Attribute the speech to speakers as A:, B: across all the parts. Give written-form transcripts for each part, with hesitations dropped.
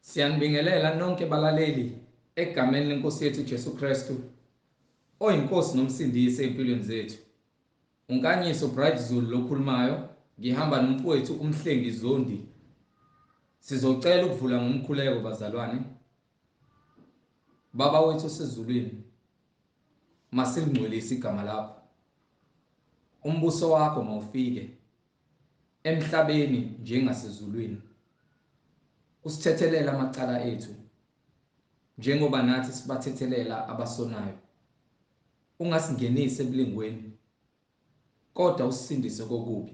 A: Siyanibingelela nonke balaleli egameni lenkosi yethu Jesu Kristu oyinkosi nomsindisi empilweni zethu. Unkanyiso Bright Zulu lokhulumayo, ngihamba nomfowethu uMhlengi Zondi. Sizocela ukuvula ngomkhuleko bazalwane. Baba wethu osezulwini, masilingcwelise igama lakho. Umbuso wakho mawufike emhlabeni njengasezulwini. Usithethelele amacala ethu njengoba nathi sibathethelela abasonayo. Ungasingenisi ebulingweni, kodwa usisindise kokubi,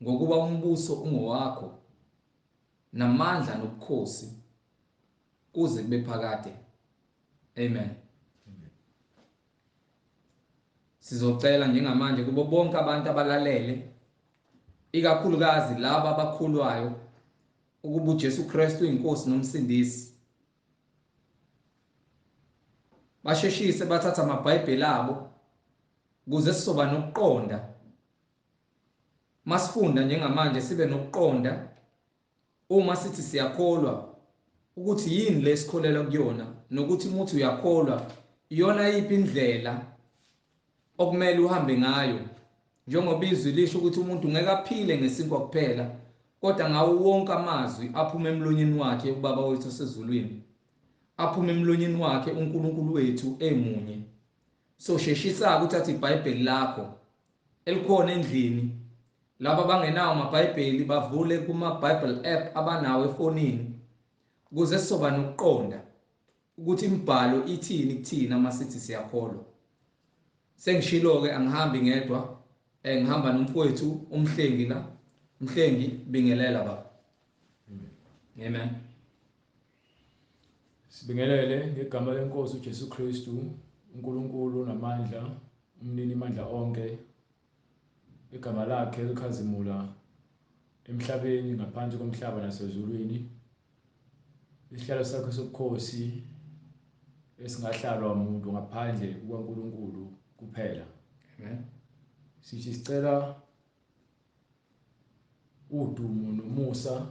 A: ngokuba umbuso ungowakho namandla nobukhosi kuze kube phakade. Amen. Sizocela njengamanje kubo bonke abantu abalalele, ikakhulukazi laba abakhulwayo ukuba uJesu Kristu uyinkosi nomsindisi, basheshise bathatha amaBhayibheli abo ukuze sizoba nokuqonda. Masifunda njengamanje sibe nokuqonda uma sithi siyakholwa ukuthi yini lesikholelwa kuyona, nokuthi umuthi uyakholwa iyona yiphi indlela okumele uhambe ngayo, njengoba izwi lisho ukuthi umuntu ngeke aphile ngesinkwa kuphela, kodwa ngawo wonke amazwi aphuma emlonyeni wakhe uBaba wethu osezulwini, aphuma emlonyeni wakhe uNkulunkulu wethu emunye. So sheshisa ukuthatha iBhayibheli lakho elikhona endlini. Laba abangenawo amaBhayibheli bavule kuma Bible app abanawo efonini, ukuze sizoba nokuqonda ukuthi imibhalo ithini kuthina masithi siyakholwa. Sengishilo ke, angihambi ngedwa, ngihamba nomfowethu uMhlengi la. Mhlengi, bingelela baba. Amen.
B: Sibingelele ngegama lenkosi uJesu Kristu, uNkulunkulu namandla, umnini mandla onke. Igama lakhe likhazimula emhlabeni, ngaphansi komhlaba nasezulwini. Isihlalo sakhe sobukhosi esingahlalwa umuntu ngaphandle kukaNkulunkulu kuphela.
A: Amen.
B: Sithi sicela udumo nomusa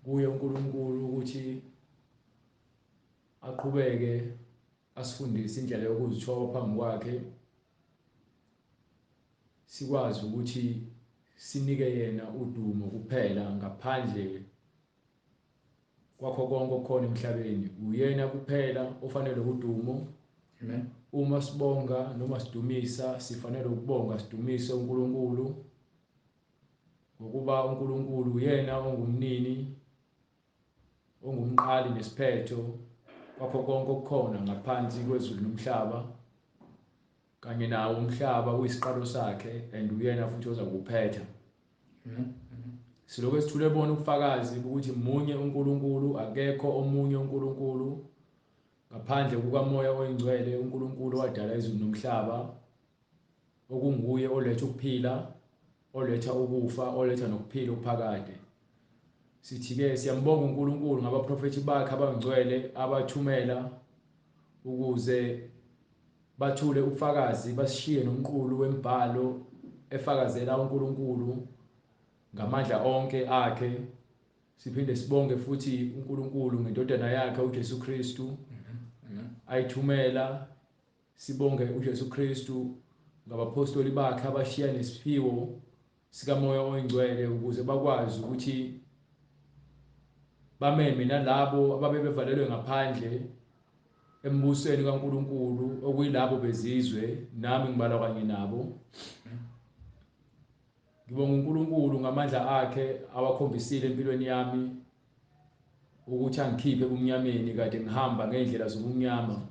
B: kuye uNkulunkulu ukuthi aqhubeke asifundise indlela yokuzithoba phambi kwakhe, sikwazi ukuthi sinike yena udumo kuphela ngaphandle kwakho konke okukhona emhlabeni. Uyena kuphela ofanele udumo.
A: Amen.
B: Uma sibonga noma sidumisa, sifanele ukubonga sidumise uNkulunkulu, ngokuba uNkulunkulu uyena ongumnini, ongumqali nesiphetho kwakho konke okukhona ngaphansi kwezulu nomhlaba, kanye nawo umhlaba uyisiqalo sakhe and uyena futhi oza kuwuphetha. Silokhu esithule bona ubufakazi ukuthi munye uNkulunkulu, akekho omunye uNkulunkulu ngaphandle kukaMoya oyiNgcwele, uNkulunkulu owadala izulu nomhlaba, okunguye oletha ukuphila, oletha ukufa, oletha nokuphila okuphakade. Sithi-ke siyambonga uNkulunkulu ngabaprofethi bakhe abangcwele abathumela ukuze bathule ubufakazi, basishiye nomqulu wembhalo efakazela uNkulunkulu ngamandla onke akhe. Siphinde sibonge futhi uNkulunkulu ngendodana yakhe uJesu Kristu ayithumela. Sibonge uJesu Kristu ngabapostoli bakhe abashiya nesiphiwo sikaMoya oyiNgcwele ukuze bakwazi ukuthi bameme nalabo ababebevalelwe ngaphandle embusweni kaNkulunkulu, okuyilabo bezizwe, nami ngibalwa kanye nabo. Ngibonga uNkulunkulu ngamandla akhe awakhombisile empilweni yami ukuthi angikhiphe ebumnyameni kade ngihamba ngendlela zobumnyama.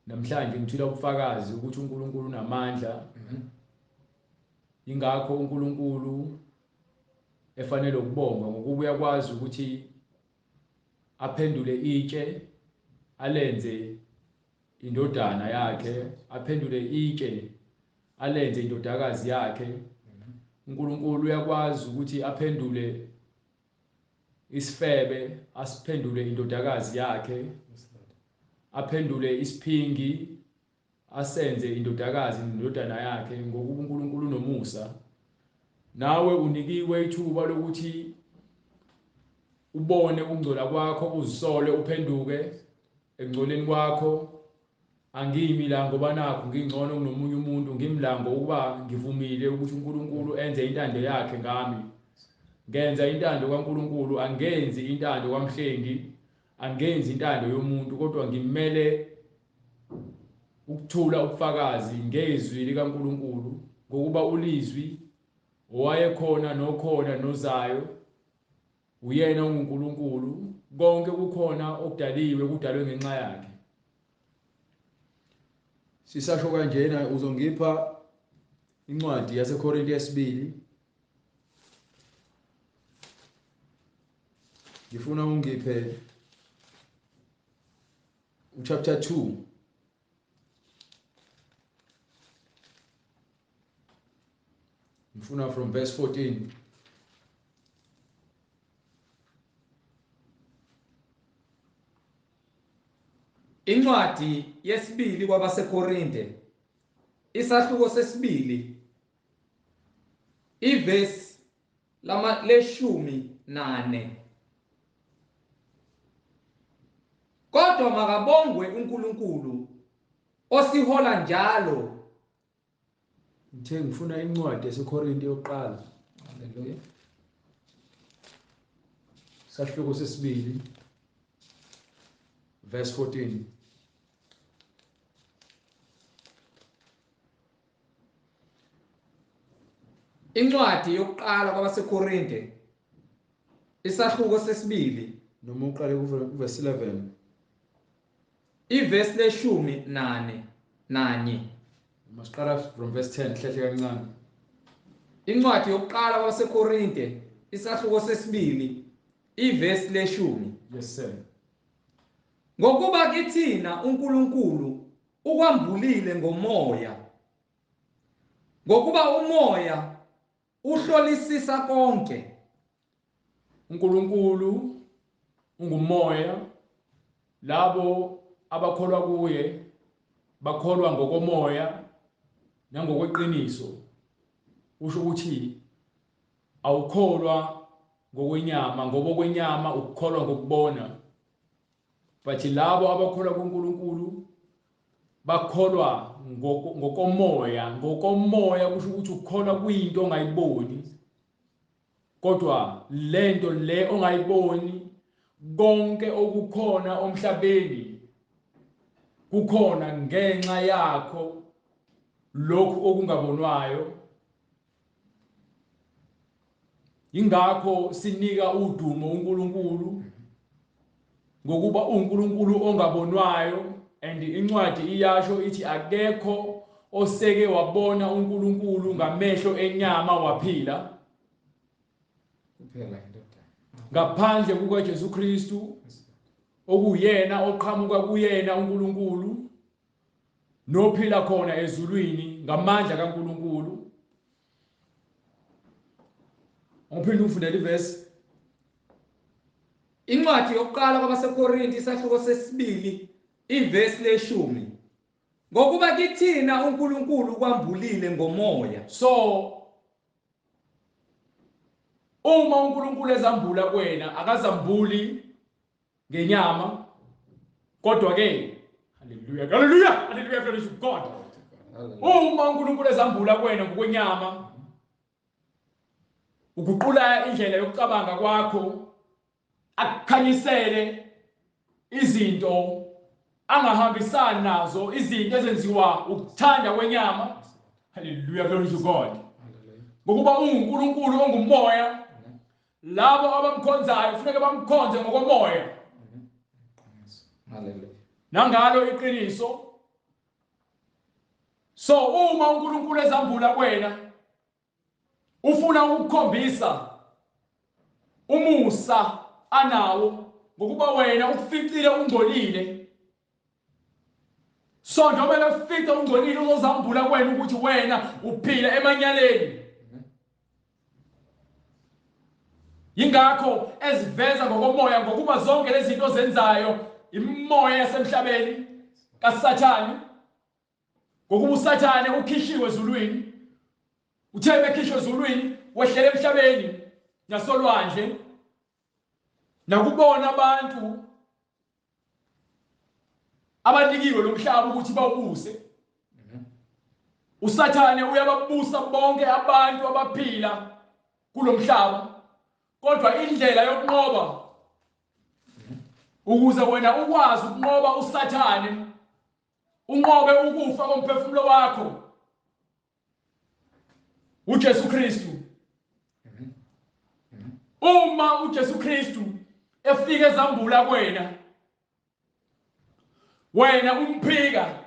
B: Namhlanje ngithula ubufakazi ukuthi uNkulunkulu unamandla. Ingakho uNkulunkulu efanele ukubongwa, ngokuba uyakwazi ukuthi aphendule itshe alenze indodana yakhe, aphendule itshe alenze indodakazi yakhe. uNkulunkulu uyakwazi ukuthi aphendule isifebe asiphendule indodakazi yakhe, aphendule isiphingi asenze indodakazi nendodana yakhe, ngokuba uNkulunkulu unomusa. Nawe unikiwe ithuba lokuthi Ubone ukungcola kwakho, uzisole, uphenduke ekungcoleni kwakho. Angimi la ngoba nakho ngingcono kunomunye umuntu, ngimi la ngokuba ngivumile ukuthi uNkulunkulu enze intando yakhe ngami. Ngenza intando kaNkulunkulu, angenzi intando kaMhlengi, angenzi intando yomuntu, kodwa ngimele ukuthula ubufakazi ngezwi likaNkulunkulu, ngokuba ulizwi owayekhona nokhona nozayo uyena unguNkulunkulu, konke kukhona okudaliwe kudalwe ngenxa yakhe. Sisasho kanjena, uzongipha incwadi yaseKorinte yesibili. Ngifuna ungiphe uchapter 2. Ngifuna from verse 14.
A: Incwadi yesibili kwabaseKorinte isahluko sesibili ivesi lama 14. Kodwa makabongwe uNkulunkulu osihola njalo.
B: Ngithe ngifuna incwadi yaseKorinte yokuqala.
A: Haleluya.
B: Sahluko sesibili verse 14.
A: Incwadi yokuqala kwabaseKorinte isahluko sesibili
B: noma uqale kuverse 11.
A: Ivesi 14 nanye.
B: Masiqala from verse 10 hlehle kancane.
A: Incwadi yokuqala kwabaseKorinte isahluko sesibili ivesi 10.
B: Yes sir.
A: Ngokuba kithina uNkulunkulu ukwambulile ngomoya. Ngokuba umoya uhlolisisa konke.
B: uNkulunkulu ungumoya, labo abakholwa kuye bakholwa ngokomoya nangokweqiniso. Usho ukuthi awukholwa ngokwenyama, ngoba okwenyama ukukholwa ngokubona. But labo abakholwa kuNkulunkulu bakholwa ngokomoya. Ngokomoya kusho ukuthi ukukholwa kuyinto ongayiboni, kodwa lento le ongayiboni, konke okukhona emhlabeni kukhona ngenxa yakho lokhu okungabonwayo. Ingakho sinika udumo uNkulunkulu, ngokuba uNkulunkulu ongabonwayo. And incwadi iyasho ithi akekho oseke wabona uNkulunkulu ngamehlo enyama waphila,
A: kuphela indodana
B: ngaphandle kukaJesu Kristu, okuyena oqhamuka kuyena uNkulunkulu nophila khona ezulwini ngamandla kaNkulunkulu. Ngiphinde ufundele ivesi.
A: Incwadi yokuqala kwabaseKorinte isahluko sesibili ivesi 10. Ngokuba kithina uNkulunkulu kwambulile ngomoya.
B: So uma uNkulunkulu ezambula kuwena, akazambuli ngenyama, kodwa ke haleluya, haleluya, haleluya, glory to God. Uma uNkulunkulu ezambula kuwena ngokwenyama, uguqula indlela yokucabanga kwakho, akukhanyisele izinto angahambisani nazo, izinto ezenziwa ukuthanda kwenyama. Haleluya, glory to God. Ngokuba unguNkulunkulu ongumoya, labo abamkhonzayo kufuneka bamkhonze ngokomoya.
A: Haleluya.
B: Nangalo iqiniso. So uma uNkulunkulu ezambula kuwena, ufuna ukukhombisa umusa anawo, ngokuba wena ukuficile ungcolile. So njengoba ufice ungcolile, uzozambula kuwena ukuthi wena uphila emanyaleni. Yingakho eziveza ngokomoya, ngokuba zonke lezi zinto ozenzayo imimoya yasemhlabeni kaSathane, ngokuba uSathane ukhishiwe ezulwini. Uthe bekhishwe ezulwini, wehlele emhlabeni nasolwandle. Nakubona abantu abanikiwe lo mhlaba ukuthi bawubuse. USathane uyababusa bonke abantu abaphila kulomhlaba, kodwa indlela yokunqoba ukuze wena ukwazi ukunqoba uSathane, unqobe ukufa komphefumulo wakho, uJesu Kristu. Uma uJesu Kristu efika ezambula kuwena, wena umphika,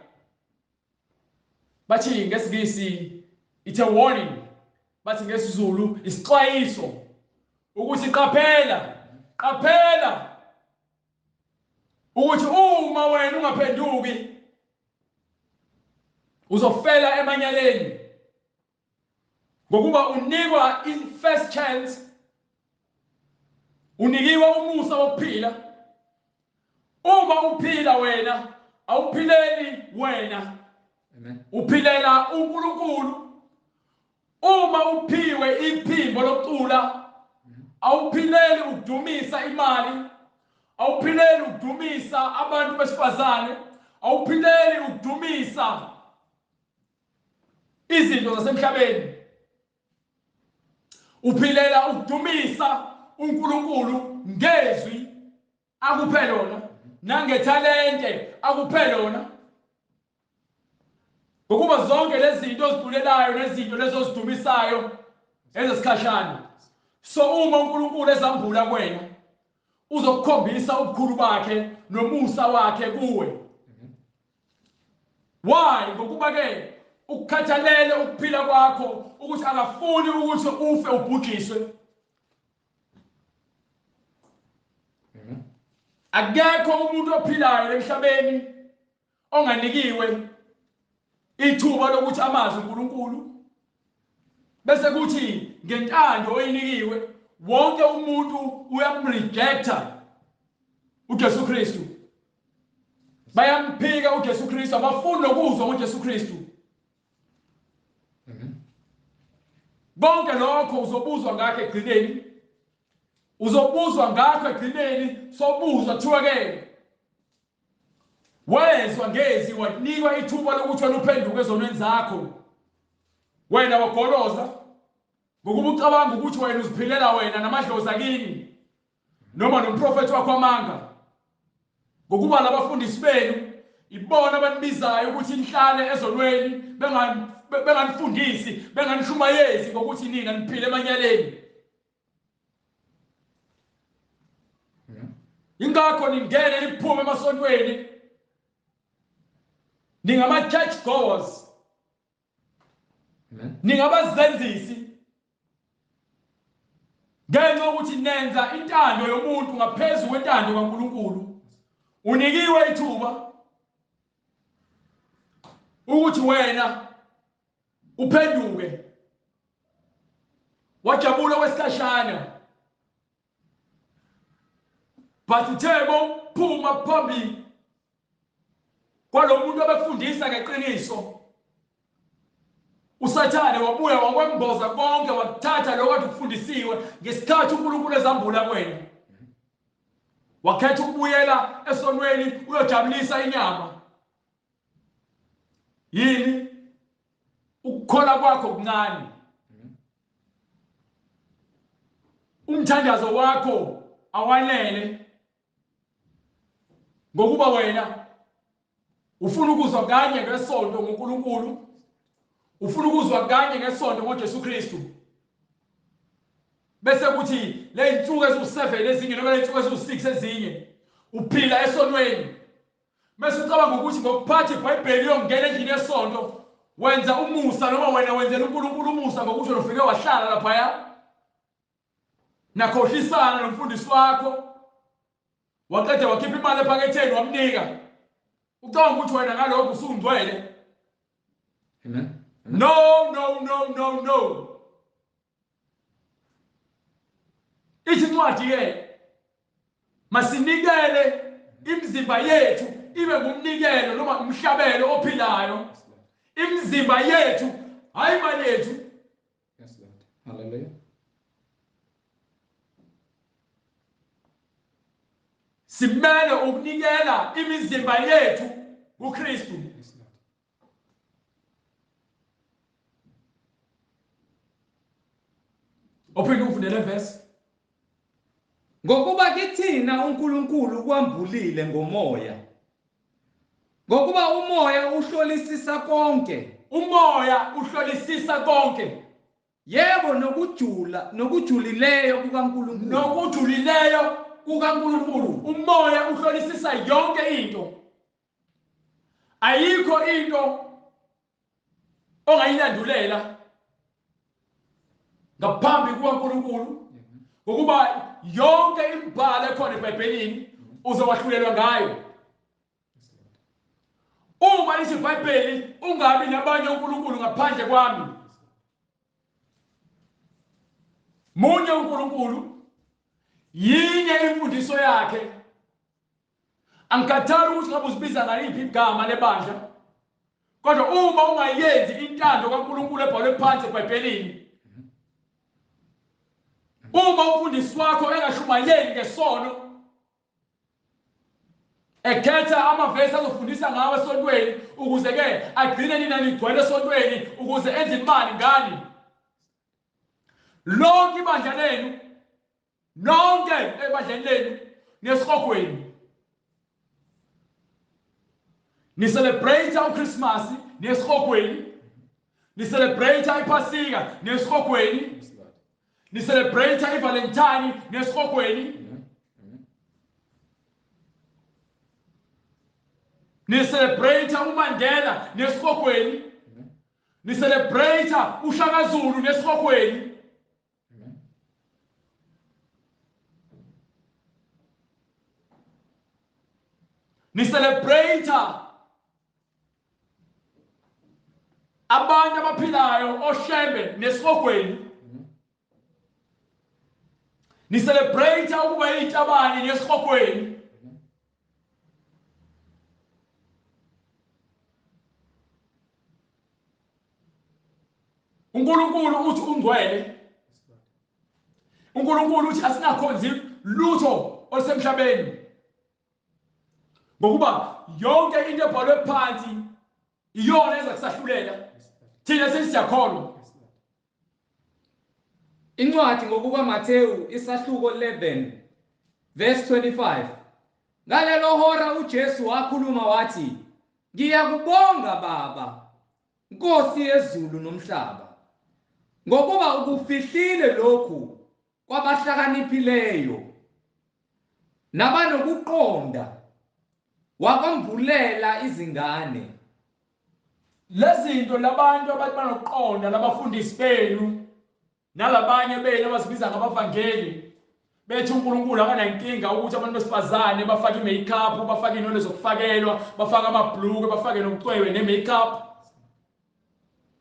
B: bathi ngesiNgisi it's a warning, bathi ngesiZulu isixwayiso ukuthi qaphela, qaphela ukuthi uma wena ungaphenduki uzofela emanyaleni, ngokuba unikwa i-first chance, unikiwe umusa wokuphila. Uma uphila wena awuphileli wena,
A: Amen.
B: Uphilela uNkulunkulu. Uma uphiwe iphimbo lokucula awuphileli ukudumisa imali, awuphileli ukudumisa abantu besifazane, awuphileli ukudumisa izinto zasemhlabeni. Uphilela ukudumisa uNkulunkulu ngezwi akuphe lona nangethalente akuphe lona, ngokuba zonke lezi zinto oziculelayo nezinto lezo ozidumisayo ezesikhashana. So uma uNkulunkulu ezambula kuwena uzokukhombisa ubukhulu bakhe nomusa wakhe kuwe. Why? Ngokuba ke ukukhathalele ukuphila kwakho, ukuthi akafuni ukuthi ufe ubhujiswe. Akekho umuntu ophilayo emhlabeni onganikiwe ithuba lokuthi amazi uNkulunkulu, bese kuthi ngentando oyinikiwe wonke umuntu uyamrejecta uJesu Kristu. Bayamphika uJesu Kristu, abafuni nokuzwa ngoJesu Kristu. Konke lokho uzobuzwa ngakho egcineni, uzobuzwa ngakho egcineni. Sobuzwa kuthiwa ke wezwa ngezi, wanikwa ithuba lokuthi wena uphenduke ezonweni zakho, wena wagoloza ngokuba ucabanga ukuthi wena uziphilela wena namadlozi akini noma nomprofethi wakho amanga, ngokuba labafundisi benu ibona abanibizayo ukuthi nihlale ezonweni, benganifundisi, benganishumayezi ngokuthi nina niphile emanyaleni. Ingakho ningene niphume emasontweni ningama church goers, ningabazenzisi, ngenxa yokuthi nenza intando yomuntu ngaphezu kwentando kaNkulunkulu. Unikiwe ithuba ukuthi wena uphenduke, wajabula kwesikhashana, but uthe bophuma phambi kwalomuntu obefundisa ngeqiniso, uSathane wabuya wakwemboza konke, wakuthatha lokho kade kufundisiwe ngesikhathi uNkulunkulu ezambula kuwena. Wakhetha ukubuyela esonweni uyojabulisa inyama. Yini? Ukukholwa kwakho kuncane, umthandazo wakho awanele, ngokuba wena ufuna ukuzwa kanye ngesonto ngoNkulunkulu, ufuna ukuzwa kanye ngesonto ngoJesu Kristu, bese kuthi ley'nsuku eziwu-7 ezinye noma ley'nsuku eziwu-6 ezinye uphila esonweni, bese ucabanga ukuthi ngokuphatha iBhayibheli uyongena endlini yesonto wenza umusa, noma wena wenzela uNkulunkulu umusa ngokusho ufike wahlala laphaya nakhohlisana nomfundisi wakho, waqeda wakhipha imali ephaketheni wamnika, ucabanga ukuthi wena ngalokho usungcwele.
A: Amen.
B: No, no, no, no, no. Ithi incwadi ke masinikele imizimba yethu ibe ngumnikelo noma umhlabelo ophilayo. Imizimba yethu, hayi imali yethu.
A: Yes, Lord. Hallelujah.
B: Simele ukunikela imizimba yethu kuKristu. Ophinde ufundele verse.
A: Ngokuba kithina uNkulunkulu kwambulile ngomoya. Ngokuba umoya uhlolisisa konke.
B: Umoya uhlolisisa konke.
A: Yebo, nokujula, nokujulileyo kukaNkulunkulu.
B: Nokujulileyo kukaNkulunkulu. Umoya uhlolisisa yonke into. Ayikho into ongayilandulela ngaphambi kukaNkulunkulu, ngokuba yonke imibhalo ekhona eBhayibhelini uzowahlulelwa ngayo. Uma lithi iBhayibheli ungabi nabanye uNkulunkulu ngaphandle kwami, munye uNkulunkulu, yinye imfundiso yakhe. Angikhathali ukuthi ngabe uzibiza ngaliphi igama lebandla, kodwa uma ungayenzi intando kaNkulunkulu ebhalwe phansi eBhayibhelini, uma umfundisi wakho engashumayeli ngesono, ekhetha amavesi azofundisa ngawo esontweni ukuze ke agcine nina nigcwele esontweni ukuze enze imali ngani, lonke ibandla lenu, nonke ebandleni lenu nesihogweni ni-celebrate uChristmas nesihogweni, ni-celebrate iPhasika nesihogweni, ni-celebrate iValentine nesihogweni, ni-celebrate uMandela nesihogweni, ni-celebrate uShaka Zulu nesihogweni. Ni-celebrate abantu abaphilayo oShembe nesihogweni. Ni-celebrate ukuba izitabane nesihogweni. uNkulunkulu uthi ungcwele. uNkulunkulu uthi asingakhonzi lutho olusemhlabeni, ngokuba yonke into ebhalwe phansi iyona eza kusahlulela thina sesiyakholwa.
A: Incwadi ngokukaMathewu isahluko 11 verse 25. Ngalelo hora uJesu wakhuluma wathi, ngiyakubonga Baba, Nkosi yezulu nomhlaba, ngokuba ukufihlile lokhu kwabahlakaniphileyo nabanokuqonda, wakwambulela izingane.
B: Lezinto labantu abathi banokuqonda, labafundisi benu nalabanye benu abazibiza ngabavangeli, bethi uNkulunkulu akanankinga ukuthi abantu besifazane bafake i-makeup, bafake inwele zokufakelwa, bafake amabhluke, bafake nokucwewe ne-makeup.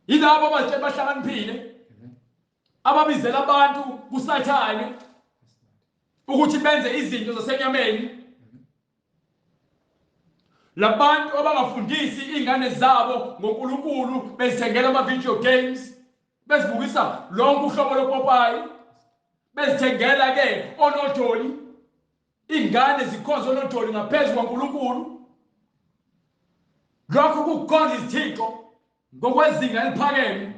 B: Yilabo abazitshela bahlakaniphile, ababizela abantu kuSathane ukuthi benze izinto zasenyameni. Labantu abangafundisi ingane zabo ngoNkulunkulu, bezithengela ama-video games, bezibukisa lonke uhlobo lopopayi, bezithengela ke onodoli, ingane zikhonza onodoli ngaphezu kwaNkulunkulu. Lokho kukhonza izithixo ngokwezinga eliphakeme.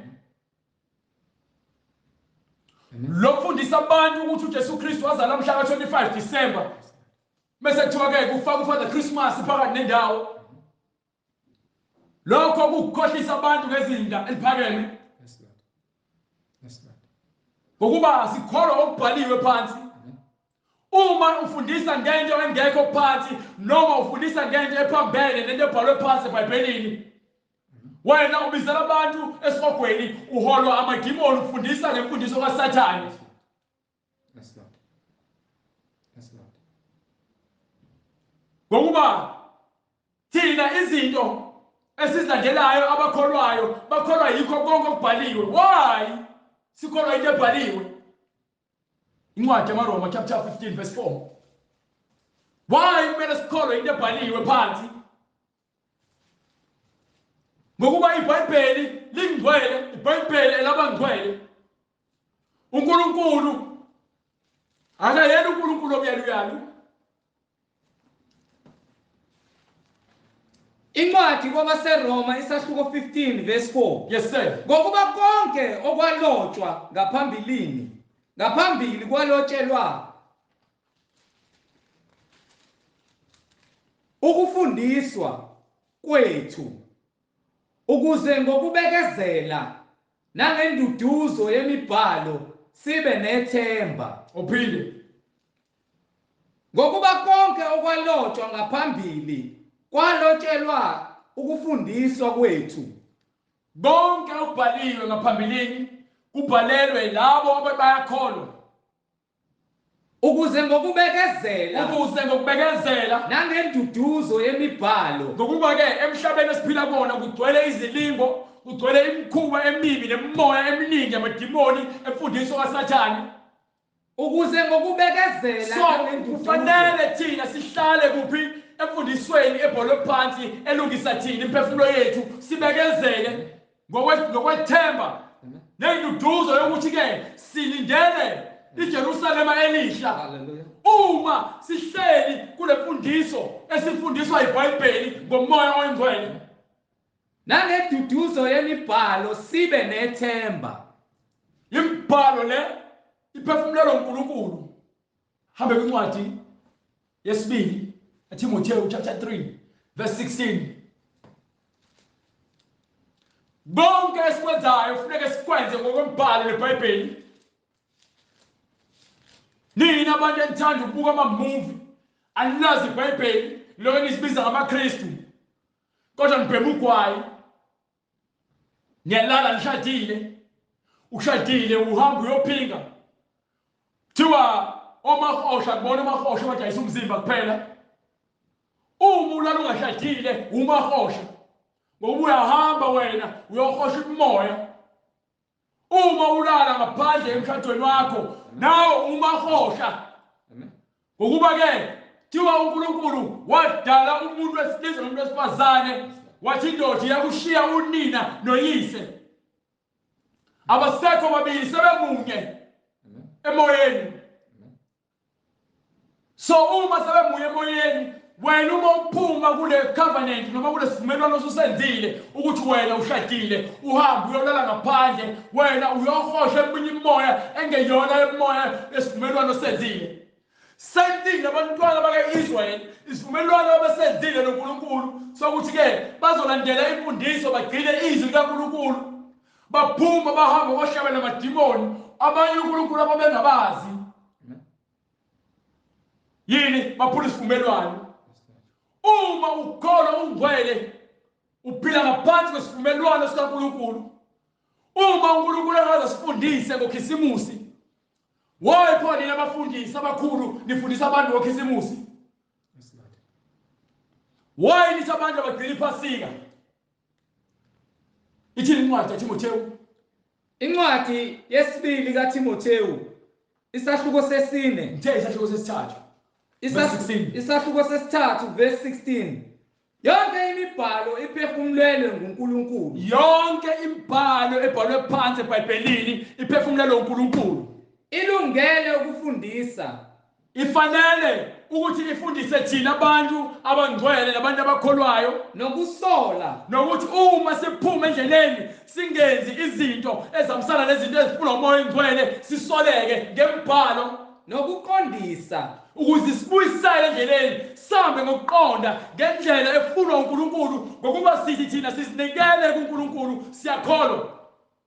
B: Lokufundisa abantu ukuthi uJesu Kristu wazalwa mhla ka-25 December, bese kuthiwa ke kufaka uFather Christmas phakathi nendawo. Lokho kukukhohlisa abantu ngezinga eliphakeme. Ngokuba sikholwa okubhaliwe phansi. Uma ufundisa ngento engekho phansi noma ufundisa ngento ephambene nento ebhalwe phansi eBhayibhelini, wena ubizela abantu esihogweni, uholwa amadimoni, ufundisa ngemfundiso kaSathane. Ngokuba thina izinto esizilandelayo abakholwayo bakholwa yikho konke okubhaliwe. Why sikholwa into ebhaliwe? Incwadi yamaRoma chapter 15 verse 4. Why kumele sikholwe into ebhaliwe phansi? Ngokuba iBhayibheli lingcwele, iBhayibheli elabangcwele. uNkulunkulu akayena uNkulunkulu obuyaluyalu.
A: Incwadi kwabaseRoma isahluko 15 verse 4.
B: Yes sir.
A: Ngokuba konke okwalotshwa ngaphambilini ngaphambili kwalotshelwa ukufundiswa kwethu ukuze ngokubekezela nangenduduzo yemibhalo sibe nethemba.
B: Uphinde.
A: Ngokuba konke okwalotshwa ngaphambili kwalotshelwa ukufundiswa kwethu.
B: Konke okubhaliwe ngaphambilini kubhalelwe labo abayakholwa.
A: Ukuze ngokubekezela,
B: ukuze ngokubekezela
A: nangenduduzo yemibhalo.
B: Ngokuba ke emhlabeni esiphila kuwona kugcwele izilingo, kugcwele imikhuba emibi nemimoya eminingi yamadimoni emfundiso kaSathane.
A: Ukuze ngokubekezela
B: nangenduduzo. Kufanele thina sihlale kuphi? Emfundisweni ebholwe phansi elungisa thina imphefumulo yethu, sibekezele ngokwethemba nenduduzo yokuthi ke silindele iJerusalema elisha. Uma sihleli kule mfundiso esifundiswa iBhayibheli ngoMoya oNgcwele
A: nangeduduzo yemibhalo sibe nethemba.
B: Imibhalo le iphefumulelwe uNkulunkulu. Hambe kwincwadi yesibili Timotheo chapter 3 verse 16. Konke esikwenzayo kufuneka sikwenze ngokwembhalo leBhayibheli. Nina abantu enithanda ukubuka ama-movie anilazi iBhayibheli, lokho nisibiza ngamaKristu, kodwa nibhema ugwayi, niyalala nishadile, ushadile uhamba uyophinga. Kuthiwa omahosha kubona omahosha badayisa umzimba kuphela. Uma ulala ungashadile umahosha, ngoba uyahamba wena uyohosha imimoya. Uma ulala ngaphandle emshadweni wakho nawe umahosha. Ngokuba ke thiwa uNkulunkulu wadala umuntu wesilisa nomuntu wesifazane, wathi indoda iyakushiya unina noyise, abasekho babili sebemunye emoyeni. So uma sebemunye emoyeni, wena uma uphuma kule covenant noma kule sivumelwano osusenzile ukuthi wena ushadile, uhamba uyolala ngaphandle, wena uyohosha eminye imimoya engeyona imimoya yesivumelwano osenzile. Same thing nabantwana baka-Israel, isivumelwano abasenzile noNkulunkulu sokuthi ke bazolandela imfundiso bagcine izwi likaNkulunkulu. Baphuma bahamba bohlaba namadimoni abanye uNkulunkulu ababengabazi. Yini? Baphula isivumelwano. Uma ukholwa ungcwele uphila ngaphansi kwesivumelwano sikaNkulunkulu. Uma uNkulunkulu engaze sifundise ngoKhisimusi, why pho nina abafundisi abakhulu nifundisa abantu ngoKhisimusi? Why nithi abantu abagcina iPhasika? Ithini incwadi kaTimothewu?
A: Incwadi yesibili kaTimothewu isahluko sesine.
B: Ngithe isahluko sesithathu.
A: Isahluko sesithathu verse 16. Yonke imibhalo iphefumulelwe nguNkulunkulu.
B: Yonke imibhalo ebhalwe phansi eBhayibhelini iphefumulelwe uNkulunkulu.
A: Ilungele ukufundisa.
B: Ifanele ukuthi ifundise thina abantu abangcwele nabantu abakholwayo,
A: nokusola,
B: nokuthi uma siphuma endleleni singenzi izinto ezihambisana nezinto ezifunwa uMoya oNgcwele, sisoleke ngembhalo,
A: nokuqondisa,
B: ukuze sibuyisele endleleni, sihambe ngokuqonda ngendlela efunwa uNkulunkulu, ngokuba sithi thina sizinikele kuNkulunkulu, siyakholwa,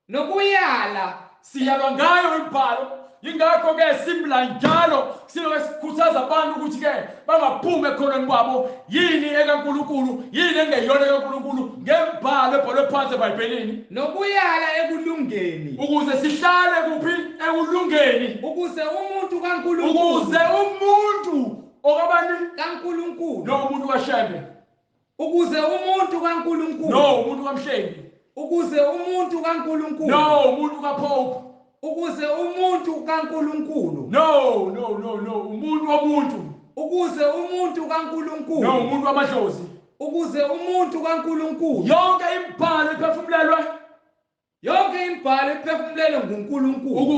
A: nokuyala,
B: siyalwa ngayo imibhalo. Yingakho ke simla njalo siloke sikhuthaza abantu ukuthi ke bangaphumi ekhoneni kwabo. Yini ekaNkulunkulu, yini engeyona ekaNkulunkulu ngembhalo ebhalwe phansi eBhayibhelini,
A: nokuyala ekulungeni,
B: ukuze sihlale kuphi? Ekulungeni,
A: ukuze umuntu kaNkulunkulu,
B: ukuze umuntu okabani
A: kaNkulunkulu,
B: no umuntu kaShembe,
A: ukuze umuntu kaNkulunkulu,
B: no umuntu kaMhlengi,
A: ukuze umuntu kaNkulunkulu,
B: no umuntu kaPope,
A: ukuze umuntu kaNkulunkulu,
B: no no no no umuntu womuntu,
A: ukuze umuntu kaNkulunkulu,
B: no umuntu wamadlozi,
A: ukuze umuntu kaNkulunkulu.
B: Yonke imibhalo iphefumulelwe,
A: yonke imibhalo iphefumulelwe nguNkulunkulu,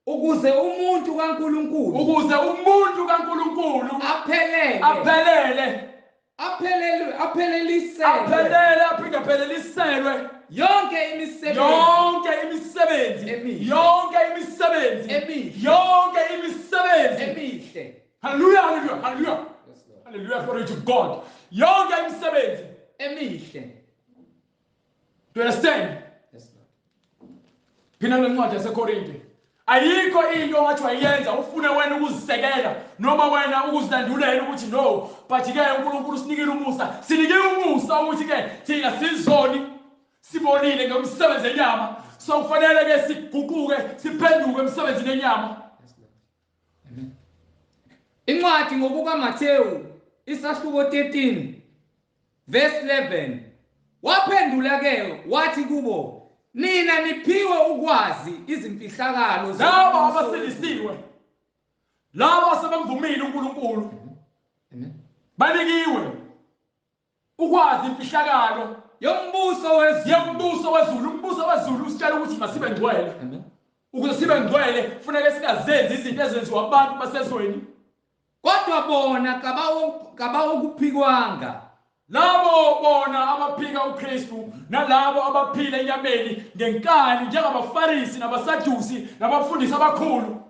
A: ukuze umuntu kaNkulunkulu,
B: ukuze umuntu kaNkulunkulu
A: aphelele,
B: aphelele.
A: Aphelelwe, apheleliselwe.
C: Aphelele, aphinde apheleliselwe.
A: Yonke imisebenzi.
C: Yonke imisebenzi.
A: Emihle.
C: Yonke imisebenzi.
A: Emihle.
C: Yonke imisebenzi.
A: Emihle.
C: Hallelujah, hallelujah, hallelujah.
A: Yes, Lord.
C: Hallelujah, glory to God. Yonke imisebenzi.
A: Emihle.
C: Do you understand?
A: Yes, Lord.
C: Phina lencwadi yaseKorinte. Ayikho into ongathi wayenza ufune wena ukuzisekela noma wena ukuzilandulela ukuthi no, but ke uNkulunkulu usinikile umusa. Sinike umusa ukuthi ke thina sizoni sibonile ngomsebenzi enyama. So kufanele ke siguquke siphenduke emsebenzini enyama.
A: Yes, Lord. Amen. Incwadi ngokukaMathewu isahluko 13 verse 11. Waphendula ke wathi kubo, nina niphiwe ukwazi izimfihlakalo
C: labo abasindisiwe, labo asebemvumile uNkulunkulu.
A: Amen.
C: Banikiwe ukwazi imfihlakalo
A: yombuso wezulu.
C: Yombuso wezulu. Umbuso wezulu usitshela ukuthi masibe ngcwele.
A: Amen.
C: Ukuze sibe ngcwele kufuneka singazenzi izinto ezenziwa abantu basezweni.
A: Kodwa bona kabawukuphikwanga.
C: Labo bona abaphika uKristu nalabo abaphila enyameni ngenkani njengabaFarisi nabaSadusi nabafundisi abakhulu.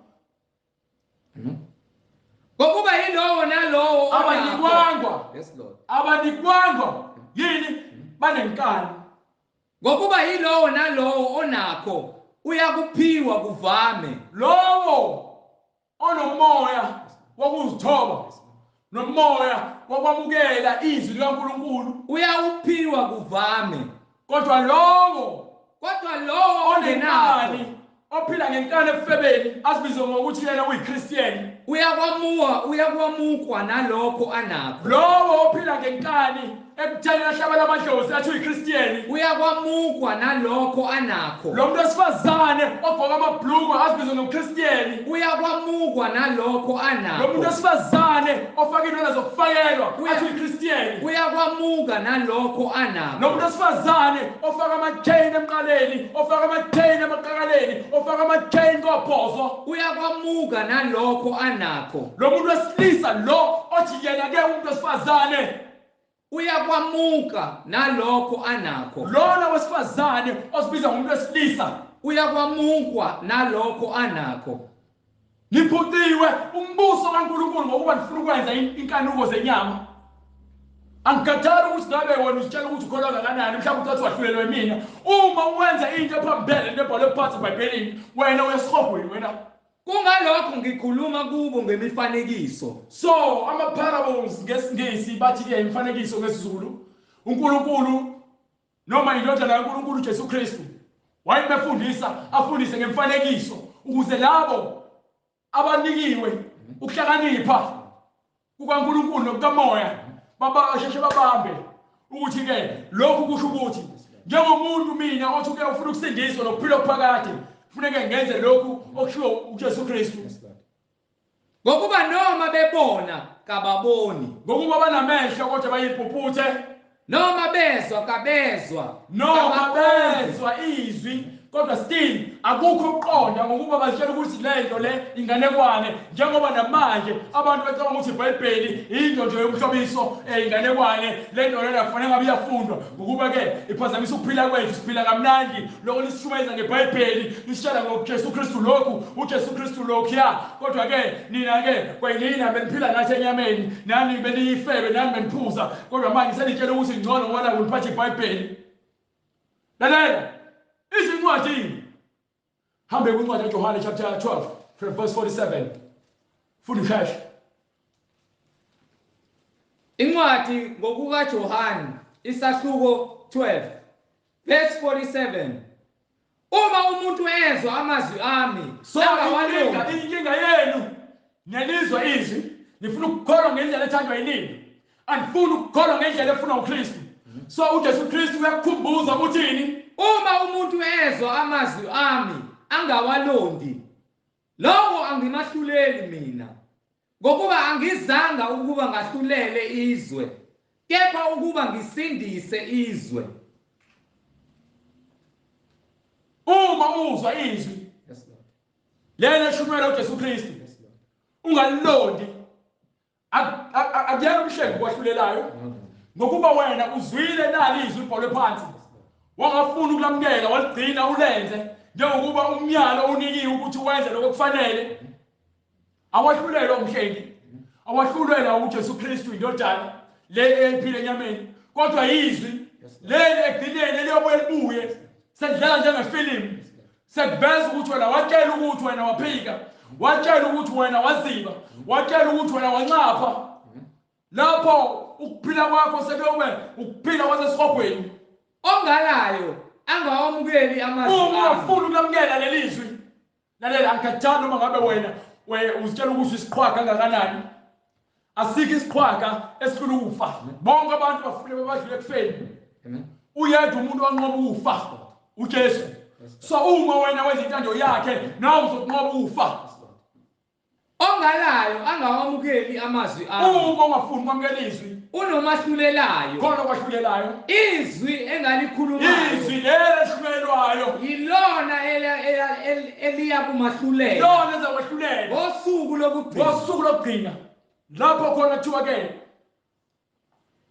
A: Ngokuba yilowo nalowo
C: abanikwangwa.
A: Yes, Lord.
C: Abanikwangwa yini? Banenkani.
A: Ngokuba yilowo nalowo onakho uyakuphiwa kuvame.
C: Lowo onomoya wokuzithoba nomoya wokwamukela izwi likaNkulunkulu
A: uyawuphiwa kuvame.
C: Kodwa lowo
A: ongenakho
C: ophila ngenkani ebufebeni azibize ngokuthi yena uyiChristian
A: uyakwamukwa nalokho anakho.
C: Lowo ophila ngenkani ekutheni ahlabela amadlozi athi uyiChristian
A: uyakwamukwa nalokho anakho.
C: Lo muntu wesifazane ogqoka amabhlukwe azibize ngoChristian
A: uyakwamukwa nalokho anakho.
C: Lo muntu wesifazane ofaka inwele zokufakelwa athi uyiChristian
A: uyakwamuka nalokho anakho.
C: Lo muntu wesifazane ofaka ama-chain emqaleni, ofaka ama-chain emaqakaleni, ofaka ama-chain kobhozo
A: uyakwamuka nalokho anakho.
C: Lo muntu wesilisa lo othi yena ke umuntu wesifazane
A: uyakwamuka nalokho anakho.
C: Lona wesifazane osibiza ngomuntu wesilisa
A: uyakwamukwa nalokho anakho.
C: Niphuciwe umbuso kaNkulunkulu ngokuba nifuna ukwenza inkanuko zenyama. Angikhathali ukuthi ngabe wena uzitshela ukuthi ukholwa kangakanani, mhlawumbe ucathi wahlulelwe mina. Uma uwenza into ephambene nebhalwe phansi eBhayibhelini, wena uyesihogweni wena.
A: Kungalokho ngikhuluma kubo ngemifanekiso.
C: So ama-parables ngesiNgisi bathi ke imifanekiso ngesiZulu. uNkulunkulu noma indodana kaNkulunkulu uJesu Kristu wayebefundisa afundise ngemfanekiso ukuze labo abanikiwe ukuhlakanipha kukaNkulunkulu nokukamoya babasheshe babambe ukuthi ke lokhu kusho ukuthi njengomuntu mina othi ke ufuna ukusindiswa nokuphila okuphakade kufuneka ngenze lokhu okushiwo uJesu Kristu.
A: Ngokuba noma bebona kababoni,
C: ngokuba banamehlo kodwa bayimpumputhe,
A: noma bezwa kabezwa,
C: noma bezwa izwi kodwa still akukho ukuqonda ngokuba bazitshela ukuthi lento le inganekwane, njengoba namanje abantu becabanga ukuthi iBhayibheli into nje yomhlobiso, inganekwane lento lena kufanele ngabe iyafundwa ngokuba ke iphazamisa ukuphila kwethu, siphila kamnandi lokho lisishumayeza ngeBhayibheli lisitshela ngoJesu Kristu lokhu, uJesu Kristu lokhuya, kodwa ke nina ke kwayinina beniphila nathi enyameni, nani beniyifebe, nani beniphuza, kodwa manje senitshela ukuthi ngcono ngoba kuniphatha iBhayibheli. Lalela izincwadi, hambe kwincwadi kaJohane chapter 12 from verse 47. Funda usheshe.
A: Incwadi ngokukaJohane isahluko 12 verse 47. Uma umuntu ezwa amazwi ami,
C: so inkinga yenu niyalizwa izwi, nifuna ukukholwa ngendlela ethandwa yinini, anifuni ukukholwa ngendlela efunwa uKristu. So uJesu Kristu uyakukhumbuza ukuthini?
A: Uma umuntu ezwa amazwi ami angawalondi, lowo angimahluleli mina, ngokuba angizanga ukuba ngahlulele izwe, kepha ukuba ngisindise izwe.
C: Uma uzwa izwi lena shumela uJesu Kristu, ungalilondi, Akuyena umhlengi okwahlulelayo, ngokuba wena uzwile nali izwi libhalwe phansi, wangafuna ukulamukela, waligcina ulenze njengokuba umyalo unikiwe ukuthi wenze lokho kufanele. Awahlulelwa umhlengi, awahlulelwa uJesu Kristu indodana le eyayiphila enyameni, kodwa izwi leli ekugcineni eliyobuye libuye selidlala njengefilimu, sekuveza ukuthi wena watshela ukuthi wena waphika, watshela ukuthi wena waziba, watshela ukuthi wena wanxapha. Lapho ukuphila kwakho sekuyobe ukuphila kwasesihogweni.
A: Ongalayo angawamukeli amazwi
C: Uma
A: ami.
C: ungafuni ukulamukela leli zwi, lalela, angikhathali noma ngabe wena uzitshela ukuthi isiqhwaga kangakanani. Asikho isiqhwaga esihlula ukufa. Bonke abantu bafule badlule ekufeni.
A: Amen.
C: Uyedwa umuntu wanqoba ukufa, uJesu. So uma wena wenza intando yakhe, nawe uzokunqoba ukufa.
A: Ongalayo angawamukeli amazwi ami.
C: Uma ungafuni ukwamukela izwi,
A: unomahlulelayo.
C: Khona okwahlulelayo.
A: Izwi engalikhulumayo.
C: Izwi leli elihlulelwayo.
A: Yilona eliya kumahlulela.
C: Yilona ezakwahlulela.
A: Ngosuku lokugcina.
C: Ngosuku lokugcina. Lapho khona kuthiwa ke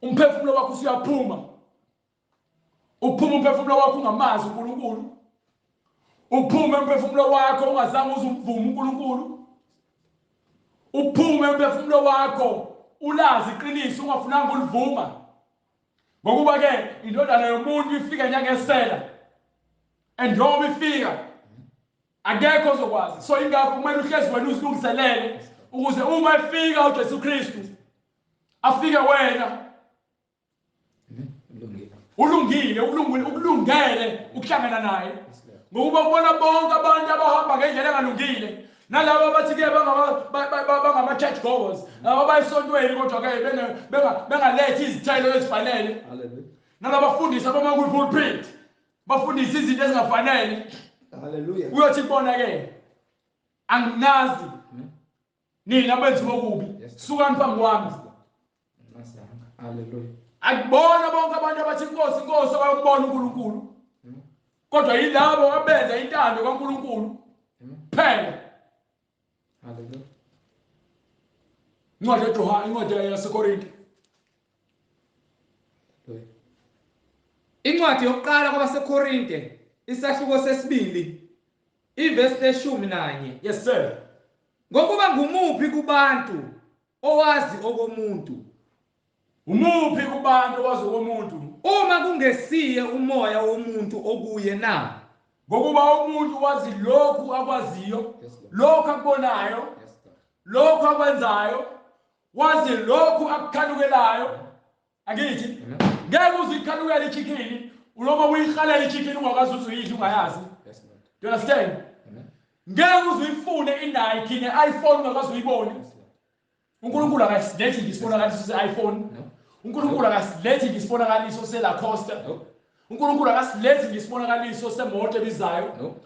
C: umphefumulo wakho usuyaphuma. Uphuma umphefumulo wakho ungamazi uNkulunkulu. Uphume umphefumulo wakho ungazange uzumvume uNkulunkulu. Uphume umphefumulo wakho ulazi iqiniso ungafunanga ulivuma. Ngokuba ke indodana yomuntu ifika njengesela. Enjoba ifika akekho ozokwazi. So ingakho kumele uhlezi wena uzilungiselele ukuze uma efika uJesu Kristu afike wena ulungile, ukulungele ukuhlangana naye. Ngokuba kubona bonke abantu abahamba ngendlela engalungile, nalabo abathi ke bangama church goers, laba abayisontweni kodwa ke bengalethi izithelo ezifanele.
A: Hallelujah.
C: Nalabo bafundisi abama kwi-pulpit bafundisa izinto ezingafanele.
A: Hallelujah.
C: Uyothi kubona ke anginazi nina benziwa okubi, sukani phambi kwami.
A: Hallelujah.
C: Akubona bonke abantu abathi inkosi inkosi abayobona uNkulunkulu, kodwa yilabo abenza intando kaNkulunkulu phela.
A: Hallelujah.
C: Incwadi kaJohane, incwadi yaseKorinte.
A: Incwadi yokuqala kwabaseKorinte, isahluko sesibili, ivesi 11.
C: Yes sir.
A: Ngokuba ngumuphi kubantu owazi okomuntu?
C: Umuphi kubantu owazi okomuntu?
A: Uma kungesiye umoya womuntu okuye na?
C: Ngokuba umuntu wazi lokhu akwaziyo, lokhu akubonayo, lokhu akwenzayo, wazi lokhu akukhanukelayo. Angithi ngeke uzikhanukele ichicken, noma uyihalela ichicken ungakazi ukuthi uyidle ungayazi. Do you understand? Ngeke uzuyifune iNike ne-iPhone ungakazi uyibone. uNkulunkulu akasilethi nje isibonakaliso se-iPhone. uNkulunkulu akasilethi nje isibonakaliso se-Lacoste. uNkulunkulu akasilethi nje isibonakaliso semoto ebizayo.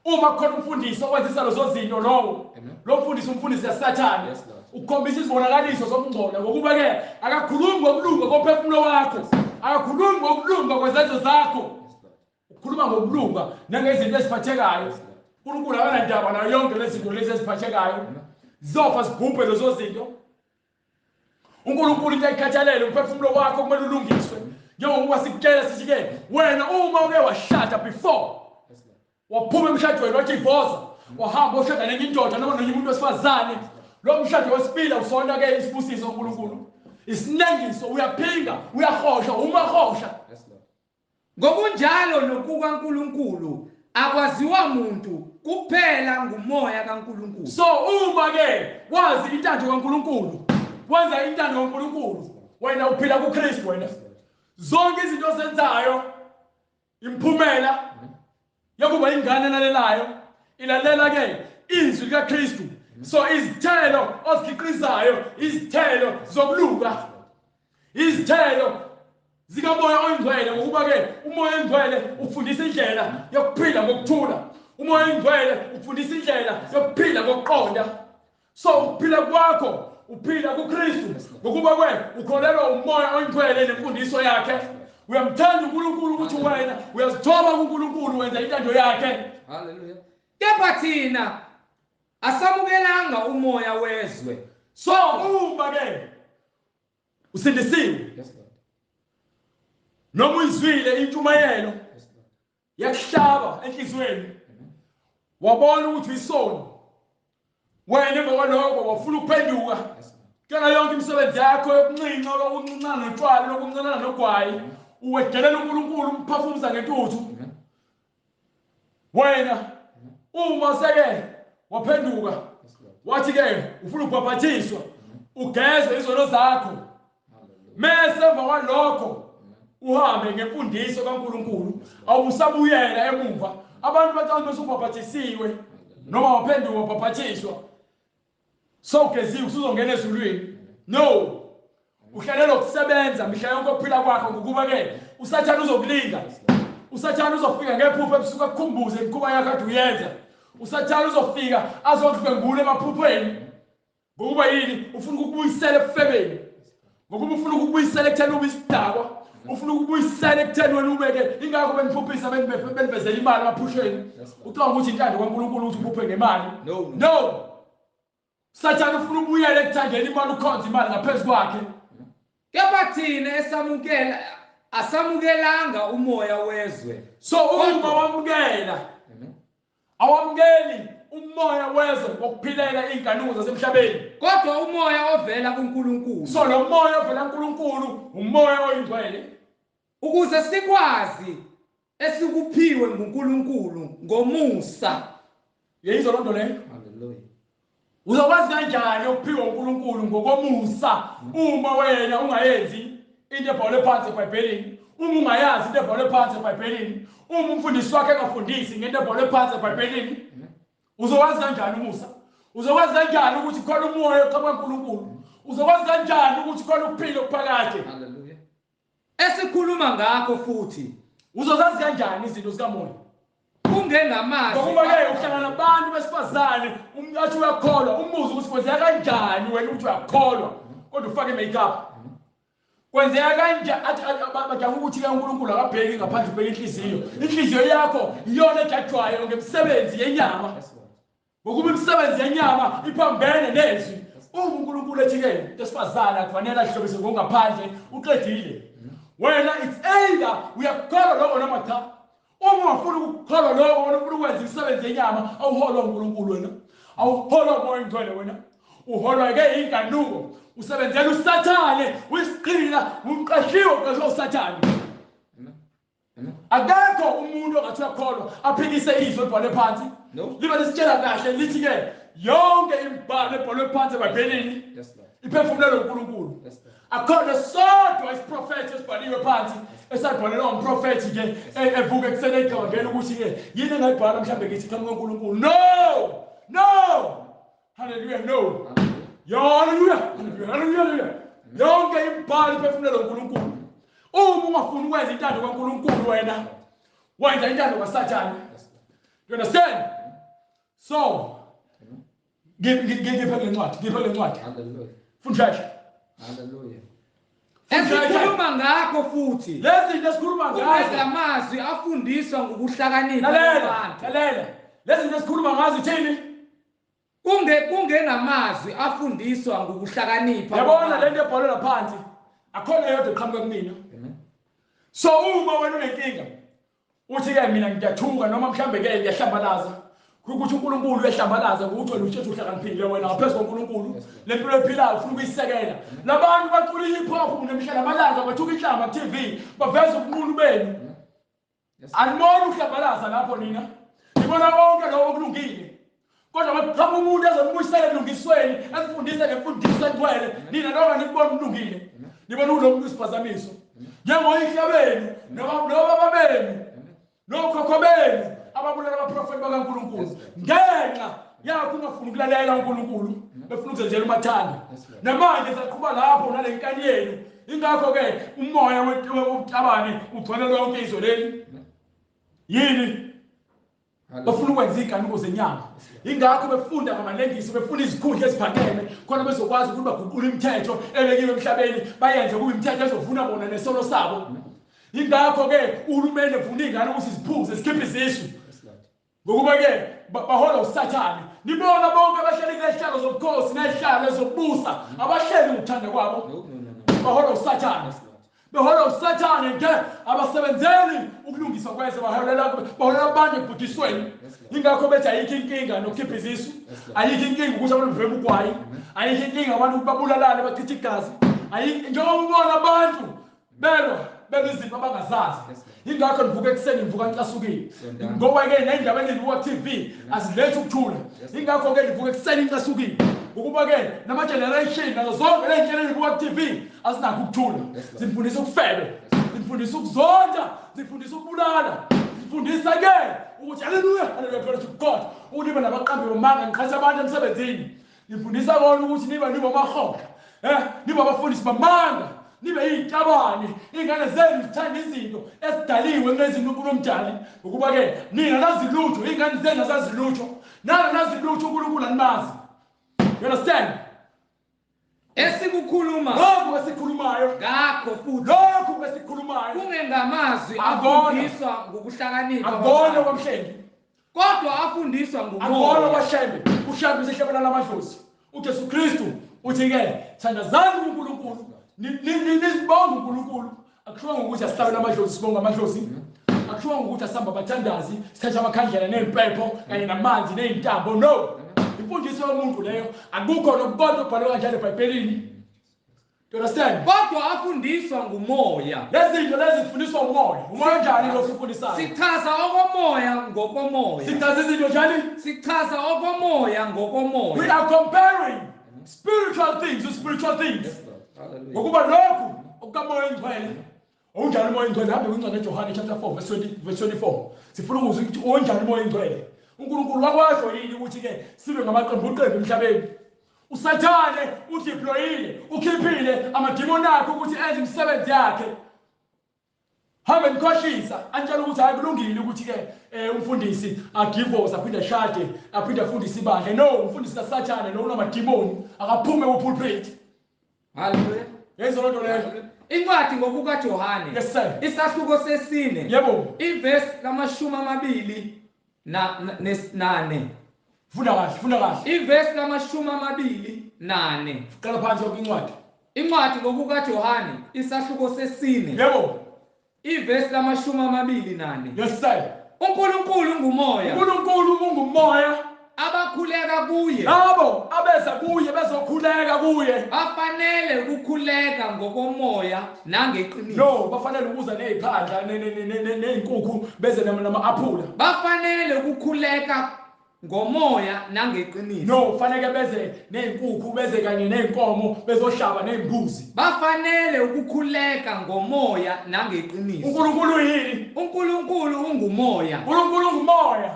C: Uma kukhona umfundisi okwenzisa lezo zinto, lowo lo mfundisi umfundisi yaSathane, ukukhombisa izibonakaliso zokungcola. Ngokuba ke akakhulumi ngokulunga komphefumulo wakho, akakhulumi ngokulunga kwezenzo zakho, ukhuluma ngokulunga nangezinto eziphathekayo. uNkulunkulu akanandaba nayo yonke lezi zinto lezi eziphathekayo, zizofa zibhubhe lezo zinto. uNkulunkulu into ayikhathalele umphefumulo wakho kumele ulungiswe. Njengokuba sikutshela sithi ke wena uma uke washada before waphuma emshadweni wadivosa, wahamba ushada nenye indoda noma nenye umuntu wesifazane, lo mshado wesibili usona ke isibusiso uNkulunkulu, isinengiso, uyaphinga, uyahosha, umahosha.
A: Ngokunjalo nokukaNkulunkulu akwaziwa muntu kuphela ngumoya kaNkulunkulu.
C: So uma ke wazi intando kaNkulunkulu, wenza intando kaNkulunkulu, wena uphila kuKristu wena. Zonke izinto ozenzayo imphumela yokuba ingane elalelayo, ilalela ke izwi likaKristu. So izithelo ozikhiqizayo izithelo zokulunga, izithelo zikamoya oyingcwele. Ngokuba ke umoya oyingcwele ufundisa indlela yokuphila ngokuthula, umoya oyingcwele ufundisa indlela yokuphila ngokuqonda. So ukuphila kwakho uphila kuKristu, ngokuba ke ukholelwa umoya oyingcwele nemfundiso yakhe. Uyamthanda uNkulunkulu ukuthi wena uyazithoba kuNkulunkulu, wenza intando yakhe.
A: Hallelujah. Kepha thina asamukelanga umoya wezwe.
C: So uma ke Usindisiwe.
A: Yes, Lord.
C: Noma uyizwile intshumayelo
A: Yes, Lord.
C: yakuhlaba enhliziyweni.
A: Amen.
C: Wabona ukuthi uyisoni. Wena emva kwalokho wafuna ukuphenduka.
A: Yes, Lord.
C: Kuyona yonke imisebenzi yakho yokuncinca lokuncinana notshwala lokuncinana nogwayi uwedelela uNkulunkulu umphafumuza ngentuthu.
A: Amen.
C: Wena uma seke waphenduka
A: Yes, Lord.
C: wathi ke ufuna ukubhabhathiswa ugeze izono zakho
A: Hallelujah.
C: mese emva kwalokho uhambe ngemfundiso kaNkulunkulu awusabuyela emuva. Abantu bacabanga ukuthi ubhabhathisiwe noma waphenduka wabhabhathiswa sowugeziwe usuzongena ezulwini. No, uhlalela ukusebenza mihla yonke ukuphila kwakho ngokuba ke uSathane uzokulinga. uSathane uzofika ngephupho ebusuku akukhumbuze imikhuba yakho kade uyenza. uSathane uzofika azokudlwengula emaphuphweni ngokuba yini? Ufuna ukukubuyisela ebufebeni, ngokuba ufuna ukukubuyisela ekutheni ube isidakwa, ufuna ukukubuyisela ekutheni wena ubeke. Ingakho beniphuphisa benivezela imali emaphusheni. Ucabanga ukuthi intando kaNkulunkulu ukuthi uphuphe ngemali?
A: No, no.
C: No, Sathane ufuna ubuyele ekuthandeni imali, ukhonze imali ngaphezu kwakhe.
A: Kepha thina esamukela asamukelanga umoya wezwe.
C: So uma wamukela,
A: Amen.
C: awamukeli umoya wezwe ngokuphilela iy'nkanuko zasemhlabeni.
A: Kodwa umoya ovela kuNkulunkulu.
C: So lo moya ovela kuNkulunkulu umoya oyingcwele,
A: ukuze sikwazi esikuphiwe nguNkulunkulu ngomusa.
C: Yeyizwa loo nto leyo?
A: Hallelujah.
C: Uzokwazi kanjani ukuphiwa uNkulunkulu ngokomusa uma wena ungayenzi into ebhalwe phansi eBhayibhelini, uma ungayazi into ebhalwe phansi eBhayibhelini, uma umfundisi wakhe engafundisi ngento ebhalwe phansi eBhayibhelini? Uzokwazi kanjani umusa? Uzokwazi kanjani ukuthi khona umoya oqhamuka kuNkulunkulu? Uzokwazi kanjani ukuthi khona ukuphila okuphakade?
A: Hallelujah. Esikhuluma ngakho futhi
C: Uzozazi kanjani izinto zikamoya?
A: Kungengamazwi.
C: Ngokuba-ke uhlangana nabantu besifazane, athi uyakholwa, umbuze ukuthi kwenzeka kanjani wena ukuthi uyakholwa kodwa ufake i-makeup. Kwenzeka kanjani? Athi bajabula ukuthi-ke uNkulunkulu akabheki ngaphandle, ubheka inhliziyo. Inhliziyo yakho iyona ejajwayo ngemisebenzi yenyama, ngokuba imisebenzi yenyama iphambene nezwi. Uma uNkulunkulu ethi-ke umuntu wesifazane akufanele azihlobise ngokungaphandle, uqedile. Wena it's either uyakukholwa lokho noma cha. Uma ungafuni ukukholwa lokho, wena ufuna ukwenza imisebenzi yenyama, awuholwa uNkulunkulu wena, awuholwa uMoya oNgcwele wena, uholwa-ke inkanuko, usebenzela uSathane, uyisigqila, uqashiwe, uqashwe uSathane. Akekho umuntu ongathi uyakholwa aphikise izwi elibhalwe phansi.
A: No.
C: Liba lisitshela kahle lithi-ke yonke imibhalo ebhalwe phansi eBhayibhelini
A: Yes, Lord.
C: iphefumulelwe uNkulunkulu.
A: Yes, Lord.
C: Akukhona sodwa isiprofethi esibhaliwe phansi esabhalelwa umprofethi nje evuka ekuseni eyicabangela ukuthi-ke yini engayibhala mhlawumbe ngithi qhamuka uNkulunkulu. No, no, hallelujah, no. Hallelujah, hallelujah, hallelujah. Yonke imibhalo iphefumulelwe uNkulunkulu. Uma ungafuni ukwenza intando kaNkulunkulu wena wenza intando kaSathane.
A: Yes, Lord.
C: You understand? So ngiphe le ncwadi, ngiphe le ncwadi.
A: Hallelujah.
C: Funda nje.
A: Hallelujah.
C: Funda nje.
A: Esikhuluma ngakho futhi
C: Lezi zinto esikhuluma ngazo.
A: kungegamazwi afundiswa ngokuhlakanipha
C: Lalela,
A: kwabantu.
C: lalela. Lezi zinto esikhuluma ngazo ithini?
A: Kungengamazwi afundiswa ngokuhlakanipha.
C: Yabona le nto ebhalwe laphansi. Akhona yodwa eqhamuka kumina.
A: Amen.
C: So uma wena unenkinga uthi ke mina ngiyathuka noma mhlambe ke ngiyahlambalaza, ukuthi uNkulunkulu uyahlambalaza ukuthi wena utshethe uhlakaniphile wena ngaphezu koNkulunkulu. Le mpilo ephilayo ufuna ukuyisekela. Labantu bacula i-hip hop nemihla namalanga, bathuka inhlamba ku-TV, baveza ubunqunu benu.
A: Yes.
C: Aniboni ukuhlambalaza lapho nina, nibona konke lokho okulungile, kodwa makuqhamuka umuntu ezonibuyisela elungisweni, anifundise ngemfundiso engcwele, nina noma nikubona kulungile, nibona ukuthi lo muntu usiphazamiso njengoyihla benu nobaba benu nokhokho benu ababulala abaprofeti bakaNkulunkulu ngenxa yakho ungafuni ukulalela uNkulunkulu, befuna ukuzenzela umathanda.
A: Yes, Lord.
C: Namanje saqhuba lapho nale nkani yenu. Ingakho-ke umoya wobutabane ugcwele lonke izwe leli. Yini? Bafuna ukwenza iy'nkanuko zenyama. Ingakho befunda ngamalengiso, befuna izikhundla eziphakeme khona bezokwazi ukuthi baguqule imithetho ebekiwe emhlabeni, bayenze kube imithetho ezovuna bona nesono sabo. Ingakho-ke uhulumeni evuna iy'ngane ukuthi ziphuze zikhiphe izisu,
A: Yes, Lord.
C: ngokuba-ke baholwa uSathane. Nibona bonke abahleli kulezihlalo zobukhosi nezihlalo ezokubusa, abahleli ngokuthanda kwabo.
A: No, no, no, no.
C: Baholwa uSathane. Beholwa uSathane nje, abasebenzeli ukulungiswa kwezwe, baholela abantu ekubhujisweni. Ingakho bethi ayikho inkinga nokukhipha izisu, ayikho inkinga ukuthi abantu bevebe ugwayi, ayikho inkinga abantu ukuthi babulalane bachithe igazi. Njengoba ubona abantu belwa izinto abangazazi. Ingakho nivuka ekuseni nivuka nicasukile, ngoba-ke ney'ndaba enizibuka ku-TV azilethi ukuthula. Ingakho-ke nivuka ekuseni nicasukile, ngokuba-ke nama-generation nazo zonke ley'nhlelo enizibuka ku-TV azinakho ukuthula. Zifundisa ukufebe, zifundisa ukuzonda, zifundisa ukubulala, zifundisa-ke ukuthi haleluya, haleluya, glory to God, ukuthi nibe nabaqambi bamanga, niqhatha abantu emsebenzini. Nifundisa kona ukuthi nibe nibomahola, nibe abafundisi bamanga, nibe iy'tabane, iy'ngane zenu zithanda izinto ezidaliwe kunezinto uNkulunkulu omdali. Ukuba-ke nina nazi lutho, iy'ngane zenu azazi lutho, nana nazi lutho, uNkulunkulu animazi. You understand?
A: Esikukhuluma
C: lokhu esikhulumayo
A: ngakho futhi
C: lokhu esikhulumayo
A: kungengamazwi afundiswa ngokuhlakanipha
C: akubona kwamhlengi,
A: kodwa afundiswa ngumoya.
C: Akubona kwaShembe. UShembe usihlebela lamadlozi. uJesu Kristu uthi-ke thandazani kuNkulunkulu, nisibonge uNkulunkulu. Akushiwo ngokuthi asihlabele amadlozi sibonge amadlozi, akushiwo ngokuthi asihamba abathandazi sithathe amakhandlela ney'mpepho kanye namanzi ney'ntambo. No, imfundiso yomuntu leyo. Akukho nokukodwa okubhalwe kanjalo eBhayibhelini. Do you understand?
A: Kodwa afundiswa ngumoya.
C: Lezi zinto lezi zifundiswa umoya. Umoya njani lo sifundisayo?
A: Sichaza okomoya ngokomoya.
C: Sichaza izinto njani?
A: Sichaza okomoya ngokomoya.
C: We are comparing spiritual things with spiritual things. Ngokuba lokhu okukamoya oyingcwele, onjani umoya oyingcwele? Hambe kwincwadi kaJohane chapter 4 verse 20 verse 24. Sifuna ukuzwa ukuthi onjani umoya oyingcwele. uNkulunkulu wakwasho yini ukuthi-ke sibe ngamaqembu qembu emhlabeni? uSathane udeployile, ukhiphile amadimoni akhe ukuthi enze imisebenzi yakhe. Hambe nikhohlisa, antshela ukuthi hayi kulungile ukuthi-ke umfundisi adivorce aphinde ashade aphinde afundise ibandla. No, umfundisi kaSathane lo unamadimoni, akaphume ku-pulpit.
A: Haleluya.
C: Yezwa loo nto leyo.
A: Incwadi ngokukaJohane.
C: Yes sir.
A: Isahluko sesine.
C: Yebo.
A: Ivesi la-24.
C: Funda kahle, funda kahle.
A: Ivesi la-24.
C: Qala phansi yonke incwadi.
A: Incwadi ngokukaJohane isahluko sesine.
C: Yebo.
A: Ivesi la-24.
C: Yes sir.
A: uNkulunkulu ungumoya.
C: uNkulunkulu ungumoya.
A: Abakhuleka kuye,
C: labo abeza kuye bezokhuleka kuye,
A: bafanele ukukhuleka ngokomoya nangeqiniso.
C: No, bafanele ukuza neziphandla nezinkukhu beze nama-aphula.
A: Bafanele ukukhuleka ngomoya nangeqiniso.
C: No, fanele beze nezinkukhu beze kanye nezinkomo bezohlaba nezimbuzi.
A: Bafanele ukukhuleka ngomoya nangeqiniso.
C: uNkulunkulu yini?
A: uNkulunkulu ungumoya.
C: uNkulunkulu ungumoya.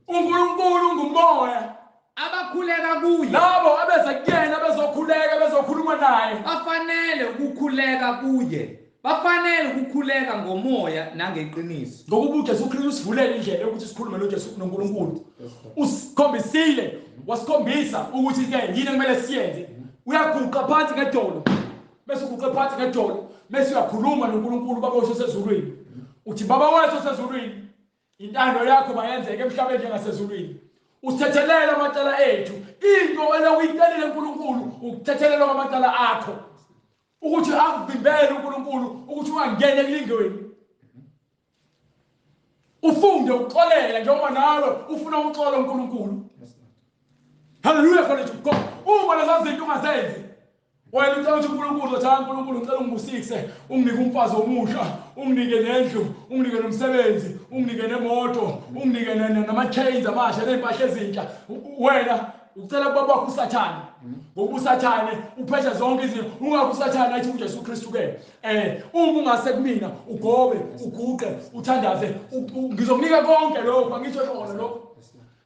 C: uNkulunkulu ungumoya.
A: Abakhuleka kuye,
C: labo abeza kuyena bezokhuleka bezokhuluma naye,
A: bafanele ukukhuleka kuye, bafanele ukukhuleka ngomoya nangeqiniso.
C: Ngokuba uJesu Kristu usivulele indlela yokuthi sikhulume noJesu noNkulunkulu. Usikhombisile, wasikhombisa ukuthi-ke yini ekumele siyenze. Uyaguqa phansi ngedolo, bese uguqe phansi ngedolo, bese uyakhuluma noNkulunkulu Baba wethu osezulwini. Uthi Baba wethu osezulwini, intando yakho mayenzeke emhlabeni njengasezulwini. Usithethelele amacala ethu. Into elokuyicelile uNkulunkulu ukuthethelelwa kwamacala akho, ukuthi akuvimbele uNkulunkulu ukuthi ungangeni ekulingweni. Ufunde ukuxolela njengoba nawe ufuna uxolo uNkulunkulu. Hallelujah, glory to God. Uma lezi zinto ungazenzi, wena ucela ukuthi uNkulunkulu uthi uNkulunkulu ngicela ungibusise, unginike umfazi omusha, unginike nendlu, unginike nomsebenzi, unginike nemoto, unginike nama-chains amasha ney'mpahla ezintsha. Wena ucela kubaba wakho uSathane. Ngokuba uSathane uphethe zonke izinto. Ungakho uSathane athi uJesu Kristu ke uma ungase kumina ugobe, uguqe, uthandaze, ngizokunika konke lokho, angisho kona lokho.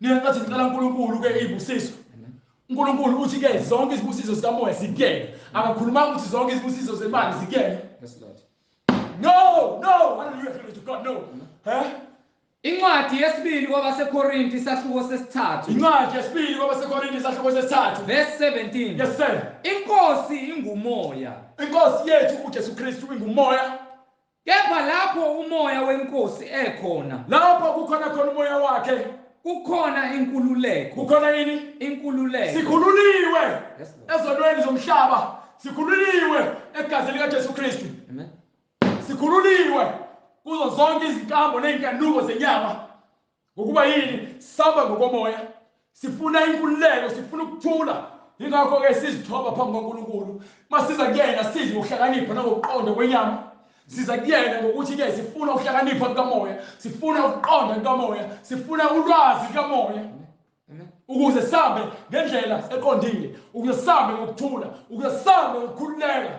C: Nina ngathi ngicela uNkulunkulu ke izibusiso. uNkulunkulu uthi ke zonke izibusiso zikamoya zikuyena. Akakhulumanga ukuthi zonke izibusiso zemali zikuyena.
A: Yes Lord.
C: No, no, hallelujah, glory to God, no.
A: Incwadi yesibili kwabaseKorinte isahluko sesithathu.
C: Incwadi yesibili kwabaseKorinte isahluko sesithathu.
A: Verse 17.
C: Yes sir.
A: Inkosi ingumoya.
C: Inkosi yethu uJesu Kristu ingumoya.
A: Kepha lapho umoya wenkosi ekhona,
C: lapho kukhona khona umoya wakhe,
A: kukhona inkululeko.
C: Kukhona yini?
A: Inkululeko.
C: Sikhululiwe ezonweni zomhlaba. Sikhululiwe egazini likaJesu Kristu.
A: Amen.
C: Sikhululiwe kuzo zonke izinkambo nezinkanuko zenyama. Ngokuba yini? Saba ngokomoya. Sifuna inkululeko, sifuna ukuthula. Ingakho ke sizithoba phambi kaNkulunkulu. Masiza kuyena sizi ngokuhlakanipha nangokuqonda kwenyama. Siza kuyena ngokuthi ke sifuna ukuhlakanipha kukamoya, sifuna ukuqonda kukamoya, sifuna ulwazi kukamoya. Ukuze sambe ngendlela eqondile, ukuze sambe ngokuthula, ukuze sambe ngokukhululeka.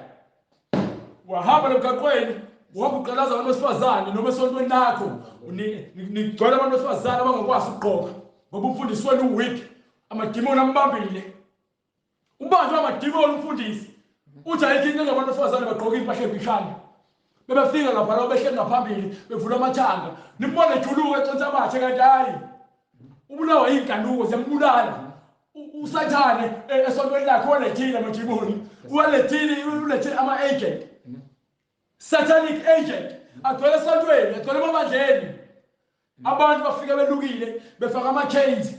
C: Wahamba emgaqweni, uhamba uqalaza abantu besifazane noma esontweni lakho, nigcwele abantu besifazane abangakwazi ukugqoka ngoba umfundisi wenu uweak, amadimoni ambambile. Ubanjwe amadimoni umfundisi. Uthi ayikho into ngabantu besifazane bagqoka impahla emfishane. Bebefika lapha la behleli ngaphambili bevula amathanga. Nimbone ejuluka econsa amathe kanti hayi. Ubulawa inkanuko ziyambulala. uSathane esontweni lakhe walethile amadimoni. Walethile ulethile ama-agent. Satanic agent agcwele esontweni, agcwele emabandleni. Abantu bafika belukile befaka ama-chains.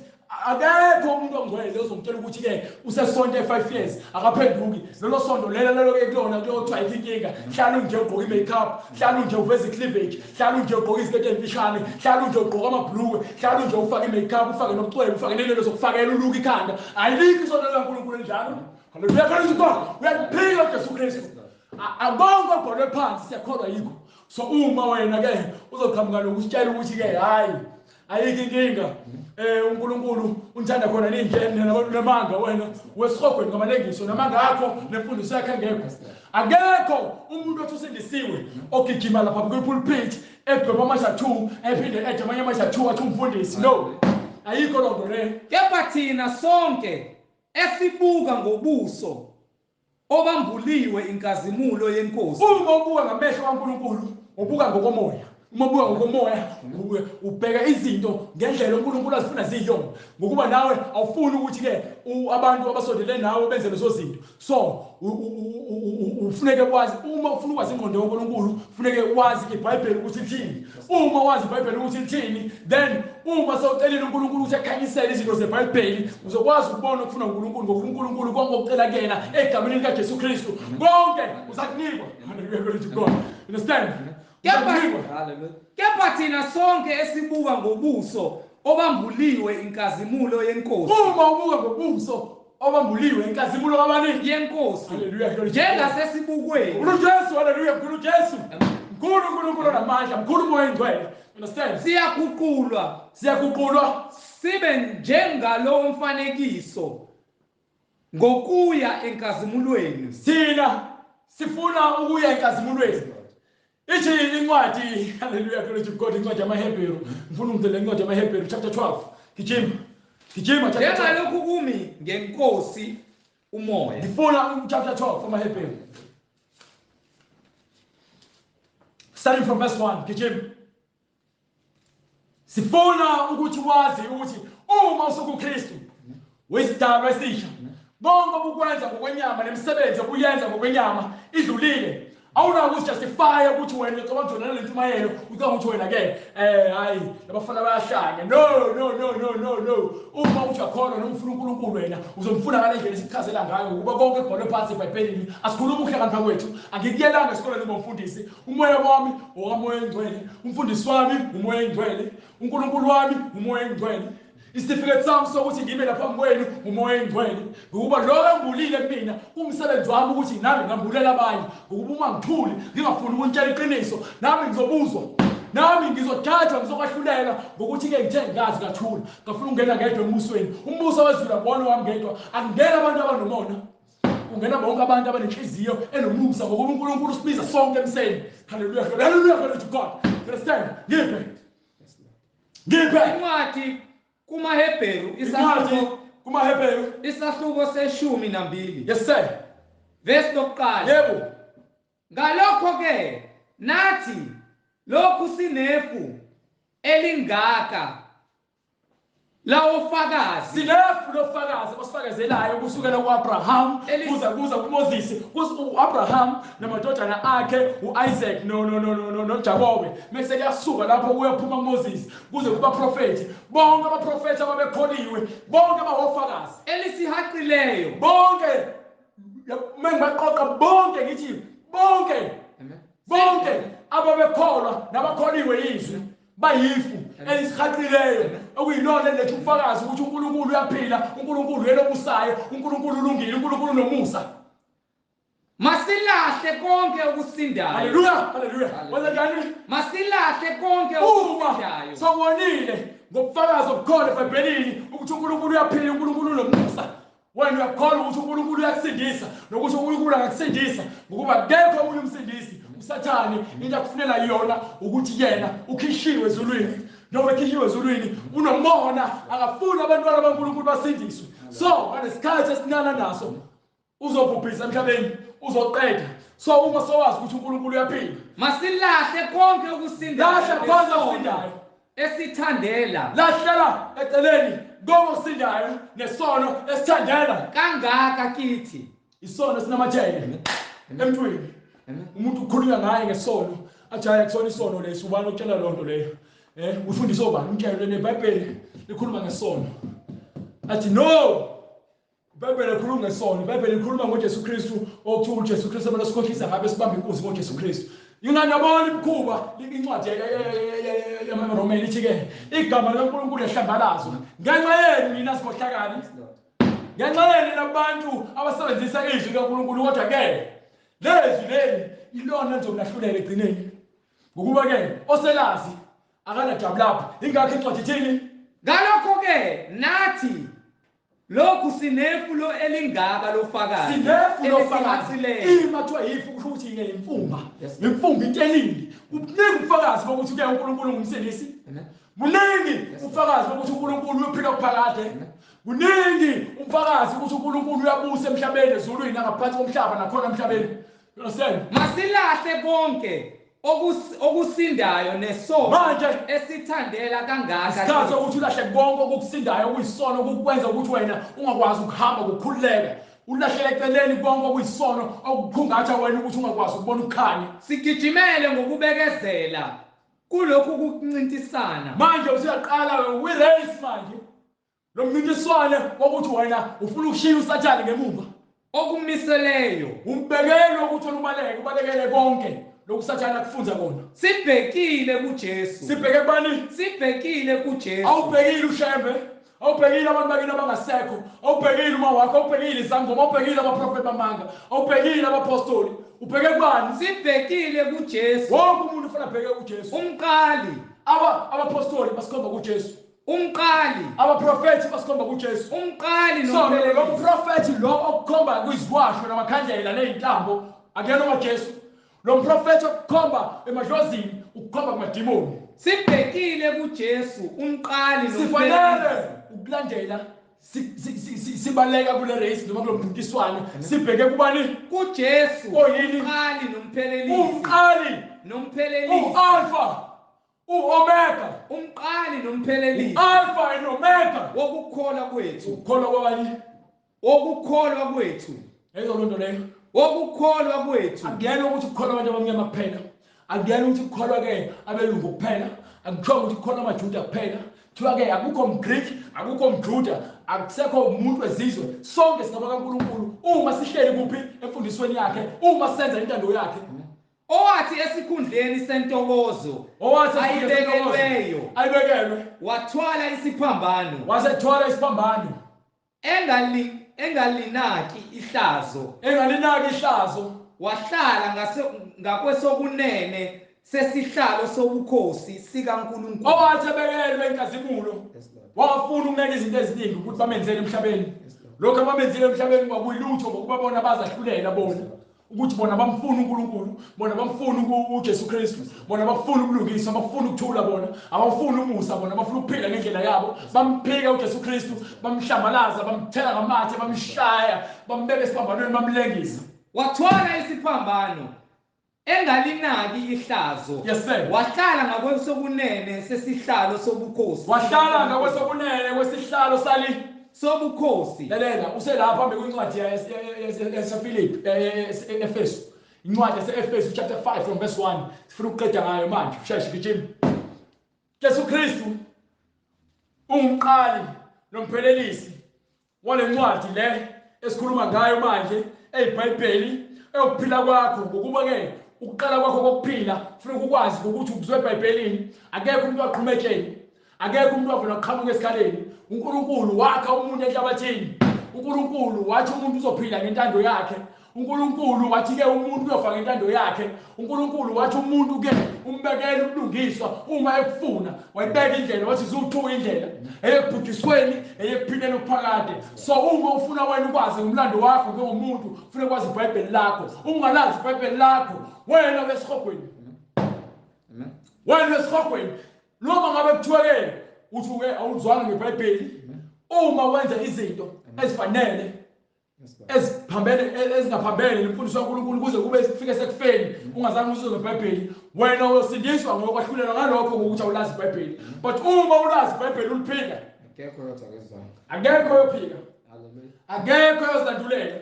C: Akekho umuntu ongcwele ozongitshela ukuthi ke usesonto 5 years akaphenduki. Lelo sonto lelo lelo ke kulona kuyothiwa ayikho inkinga. Hlala unje ugqoka i-makeup, hlala unje uveza i-cleavage, hlala unje ugqoka iziketi ezimfishane, hlala unje ugqoka amabhulukwe, hlala unje ufake i-makeup, ufake nobucwebe, ufake nelelo zokufakela uluka ikhanda. Ayilikho isonto likaNkulunkulu enjalo. Haleluya, glory to God. Uyaphila uJesu Kristu. Akonke okubhalwe phansi siyakholwa yikho. So uma wena ke uzoqhamuka nokusitshela ukuthi ke hayi ayikho inkinga, uNkulunkulu unithanda khona ninje namanga wena wesihogweni ngamalengiso namanga akho nemfundiso yakhe engekho. Akekho umuntu othi usindisiwe ogijima lapha kwi-pulpit egqoka ama-tattoo ephinde eje amanye ama-tattoo athi umfundisi. No, ayikho loo nto leyo.
A: Kepha thina sonke esibuka ngobuso obambuliwe inkazimulo yenkosi.
C: Uma ubuka ngamehlo kaNkulunkulu, ubuka ngokomoya. Uma ubuka ngokomoya, ubheka izinto ngendlela uNkulunkulu azifuna ziyiyona. Ngokuba nawe awufuni ukuthi ke abantu abasondelene nawe benze lezo zinto. So ufuneke wazi, uma ufuna ukwazi ingqondo kaNkulunkulu, ufuneke wazi iBhayibheli ukuthi lithini. Uma wazi iBhayibheli ukuthi lithini, then uma sewucelile uNkulunkulu ukuthi akhanyisele izinto zeBhayibheli, uzokwazi ukubona okufuna uNkulunkulu, ngokuba uNkulunkulu konke okucela kuyena egameni likaJesu Kristu, konke uzakunikwa. Hallelujah, glory to God. Understand?
A: Kepha thina sonke esibuka ngobuso obambuliwe inkazimulo yenkosi.
C: Uma ubuka ngobuso obambuliwe inkazimulo kabani?
A: Yenkosi.
C: Hallelujah, glory to God.
A: Njengasesibukweni.
C: Mkhulu Jesu, hallelujah, mkhulu Jesu. Mkhulu uNkulunkulu onamandla, mkhulu uMoya oNgcwele. Understand?
A: Siyaguqulwa.
C: Siyaguqulwa
A: sibe njengalowo mfanekiso ngokuya enkazimulweni.
C: Thina sifuna ukuya enkazimulweni. Ithi incwadi, hallelujah, glory to God, incwadi yamaHebheru. Ngifuna ungidele incwadi yamaHebheru chapter 12. Gijima. Gijima chapter 12.
A: Njengalokhu kumi ngenkosi umoya.
C: Ngifuna chapter 12 amaHebheru. Starting from verse 1, gijima. Sifuna ukuthi wazi ukuthi uma usukuKristu wesidalwa esisha, konke obukwenza ngokwenyama nemisebenzi obuyenza ngokwenyama idlulile. Awunako ukujustify ukuthi wena ucabanga ukuthi wena lentshumayelo, ucabanga ukuthi wena ke hayi labafana bayahlanya. No, no, no, no, no, no. Uma uthi uyakholwa noma ufuna uNkulunkulu wena uzomfuna ngale ndlela esichazela ngayo, ngokuba konke kubhalwe phansi eBhayibhelini. Asikhulumi ukuhlakanipha kwethu. Angikuyelanga esikoleni ngomfundisi. Umoya wami okaMoya oNgcwele, umfundisi wami uMoya oNgcwele, uNkulunkulu wami uMoya oNgcwele. Isitifiketi sami sokuthi ngime lapha kwenu uMoya oNgcwele, ngokuba lokho engibulile kumina umsebenzi wami ukuthi nami ngambulela abanye, ngokuba uma ngithuli ngingafuni ukunitshela iqiniso, nami ngizobuzwa, nami ngizojajwa, ngizokwahlulelwa ngokuthi ke ngithe ngazi ngathula, ngafuna ukungena ngedwa embusweni. Umbuso wezulu akuwona wami ngedwa, akungena abantu abanomona, kungena bonke abantu abanenhliziyo enomusa, ngokuba uNkulunkulu usibiza sonke emseni. Hallelujah, hallelujah, glory to God. Understand? Ngiphe. Ngiphe.
A: Incwadi kumaHebheru
C: isahluko, kumaHebheru
A: isahluko se-12.
C: Yes sir.
A: Verse lokuqala.
C: Yebo.
A: Ngalokho ke nathi lokhu sinefu elingaka lawofakazi.
C: Sinefu lofakazi osifakazelayo kusukela kuAbraham kuza kuza kuMoses, kuAbraham namadodana akhe uIsaac no no no no noJakobe. Mase kuyasuka lapho kuyaphuma kuMoses kuze kubaprofeti. Bonke abaprofeti ababekholiwe, bonke bawofakazi
A: elisihaqileyo,
C: bonke Mengibaqoqa bonke ngithi bonke. Bonke ababekholwa nabakholiwe izwi bayifu elisihaqileyo okuyilona eliletha ubufakazi ukuthi uNkulunkulu uyaphila, uNkulunkulu uyena obusayo, uNkulunkulu ulungile, uNkulunkulu unomusa.
A: Masilahle konke okusindayo.
C: Haleluya, haleluya. Wenza njani?
A: Masilahle konke
C: Uma
A: okusindayo.
C: sokubonile ngobufakazi obukhona eBhayibhelini ukuthi uNkulunkulu uyaphila, uNkulunkulu unomusa. Wena uyakholwa ukuthi uNkulunkulu uyakusindisa nokuthi uNkulunkulu angakusindisa ngokuba akekho omunye umsindisi. uSathane into akufunela yona ukuthi yena ukhishiwe ezulwini. Noma ekhishiwe ezulwini unomona, akafuni abantwana baNkulunkulu basindiswe. So ngalesikhathi esinana naso uzobhubhisa emhlabeni, uzoqeda. So uma sowazi ukuthi uNkulunkulu uyaphila,
A: Masilahle konke okusindayo.
C: Lahla konke okusindayo.
A: Esithandela.
C: Lahlela eceleni konke okusindayo nesono esithandela.
A: Kangaka kithi.
C: Isono sinamathele emntwini. Umuntu ukhulunywa ngaye ngesono, athi hayi akusona isono lesi, ubani okutshela loo nto leyo? Ufundiswe ubani? Umtshele neBhayibheli likhuluma ngesono. Athi no, iBhayibheli likhuluma ngesono, iBhayibheli likhuluma ngoJesu Kristu, okuthiwa uJesu Kristu abantu sikhohlisa ngabe sibamba inkunzi ngoJesu Kristu. Ingani yabona imikhuba, incwadi yamaRomeni ithi-ke igama likaNkulunkulu lihlambalazwa ngenxa yenu nina sikhohlakali, ngenxa yenu nabantu abasebenzisa izwi likaNkulunkulu. Kodwa ke lezwi leli ilona elizokunahlulela ekugcineni, ngokuba ke oselazi akanajabulapha. Ingakho incwadi ithini?
A: Ngalokho-ke nathi lokhu sinefu lo elingaka lofakazi.
C: Sinefu lofakazi.
A: Elisihaqileyo.
C: Ima kuthiwa yifu kusho ukuthi yike imfumba.
A: Yes.
C: Imfumba into eningi. Kuningi ubufakazi bokuthi ke uNkulunkulu ungumsindisi.
A: Amen.
C: Buningi ubufakazi bokuthi uNkulunkulu uyophila kuphakade. Kuningi ubufakazi ukuthi uNkulunkulu uyabusa emhlabeni, ezulwini, angaphansi komhlaba nakhona emhlabeni. You understand?
A: Masilahle konke okusindayo nesono
C: Manje,
A: esithandela kangaka.
C: Isikhathi sokuthi ulahle konke okukusindayo okuyisono okukwenza ukuthi wena ungakwazi ukuhamba ngokukhululeka. Ulahlele eceleni konke okuyisono okukhungatha wena ukuthi ungakwazi ukubona ukukhanya.
A: Sigijimele ngokubekezela kulokhu kuncintisana.
C: Manje usuyaqala kwi-race manje. Lo mncintiswane wokuthi wena ufuna ukushiya uSathane ngemuva.
A: Okumiseleyo.
C: Umbekele ukuthi wena ubaleke, ubalekele konke lokhu uSathane akufunza kona.
A: Sibhekile kuJesu.
C: Sibheke kubani?
A: Sibhekile kuJesu.
C: Awubhekile uShembe, awubhekile abantu bakini abangasekho, awubhekile uma wakho, awubhekile izangoma, awubhekile abaprofeti bamanga, awubhekile abapostoli. Ubheke kubani?
A: Sibhekile kuJesu.
C: Wonke umuntu ufuna abheke kuJesu.
A: Umqali.
C: Abapostoli basikhomba kuJesu.
A: Umqali.
C: Abaprofeti basikhomba kuJesu.
A: Umqali
C: So, lo
A: nomphelelisi.
C: mprofeti lo okukhomba kwiziwasho namakhandlela nezintambo akuyena okaJesu. Lo mprofeti okukhomba emadlozini ukukhomba kumadimoni.
A: Sibhekile kuJesu umqali
C: Sifanele
A: nomphelelisi.
C: ukulandela sibaleka kule race noma kulo mncintiswano, sibheke kubani?
A: KuJesu.
C: Oyini?
A: Umqali nomphelelisi.
C: Umqali.
A: Nomphelelisi.
C: U-Alpha, u-Omega.
A: Umqali nomphelelisi.
C: Alpha and Omega.
A: Wokukholwa kwethu.
C: Ukukholwa kwabani?
A: Wokukholwa kwethu.
C: Yizo loo nto leyo.
A: Wokukholwa kwethu.
C: Akuyena ukuthi kukholwa abantu abamnyama kuphela. Akuyena ukuthi kukholwa ke abelungu kuphela. Akuthiwa ukuthi kukholwa amaJuda kuphela. Kuthiwa ke akukho mGreek, akukho mJuda, akusekho umuntu wezizwe. Sonke singabakaNkulunkulu uma sihleli kuphi emfundisweni yakhe, uma senza intando yakhe.
A: Owathi esikhundleni sentokozo
C: Owathi esikhundleni sentokozo,
A: ayibekelweyo,
C: ayibekelwe,
A: wathwala isiphambano,
C: wasethwala isiphambano,
A: engalinaki ihlazo,
C: engalinaki ihlazo,
A: wahlala ngakwesokunene sesihlalo sobukhosi sikaNkulunkulu.
C: Owathi ebekelwe inkazimulo,
A: Yes, Lord.
C: wangafuna ukuneka izinto eziningi ukuthi bamenzele emhlabeni.
A: Yes, Lord.
C: Lokho abamenzile emhlabeni kwakuyilutho ngokuba bona bazahlulela bona ukuthi bona bamfuna uNkulunkulu, bona bamfuna uJesu Kristu, bona bafuna ubulungiswa, bafuna ukuthula, bona abafuni umusa, bona bafuna ukuphila ngendlela yabo. Bamphika uJesu Kristu, bamhlambalaza, bamthela ngamathe, bamshaya, bambeka esiphambanweni, bamlengisa.
A: Wathwala isiphambano engalinaki ihlazo.
C: Yes, sir.
A: Wahlala ngakwesokunene sesihlalo sobukhosi.
C: Wahlala ngakwesokunene kwesihlalo sali
A: sobukhosi.
C: Lalela, uselapha phambi kwencwadi yaseFilipi, Efesu. Incwadi yaseEfesu chapter 5 from verse 1. Sifuna ukuqeda ngayo manje. Sheshe gijima. Jesu Kristu ungumqali nomphelelisi wale ncwadi le esikhuluma ngayo manje, eyiBhayibheli eyokuphila kwakho, ngokuba ke ukuqala kwakho kokuphila kufuneka ukwazi ukuthi ukuzwe eBhayibhelini. Akekho umuntu waqhuma etsheni, akekho umuntu wavela qhamuka esikhaleni. uNkulunkulu wakha umuntu enhlabathini. uNkulunkulu wathi umuntu uzophila ngentando yakhe. uNkulunkulu wathi ke umuntu uyofa ngentando yakhe. uNkulunkulu wathi umuntu ke umbekela ubulungiswa uma ekufuna, wayibeka indlela, wathi ziwu-2 indlela, eyekubhujisweni, eyekuphileni okuphakade. So uma ufuna wena ukwazi umlando wakho njengomuntu, ufuna ukwazi iBhayibheli lakho. Ungalazi iBhayibheli lakho, wena wesihogweni. Wena wesihogweni. Noma ngabe kuthiwa ke uthi ke awuzwanga ngeBhayibheli, uma wenza izinto ezifanele eziphambene ezingaphambene nemfundiso kaNkulunkulu kuze kube sifike sekufeni ungazange uzwe ngeBhayibheli, wena uyosindiswa ngokwahlulelwa ngalokho ngokuthi awulazi iBhayibheli. But uma ulazi iBhayibheli uliphika,
A: akekho yothi akezwanga,
C: akekho yophika, akekho yozilandulela.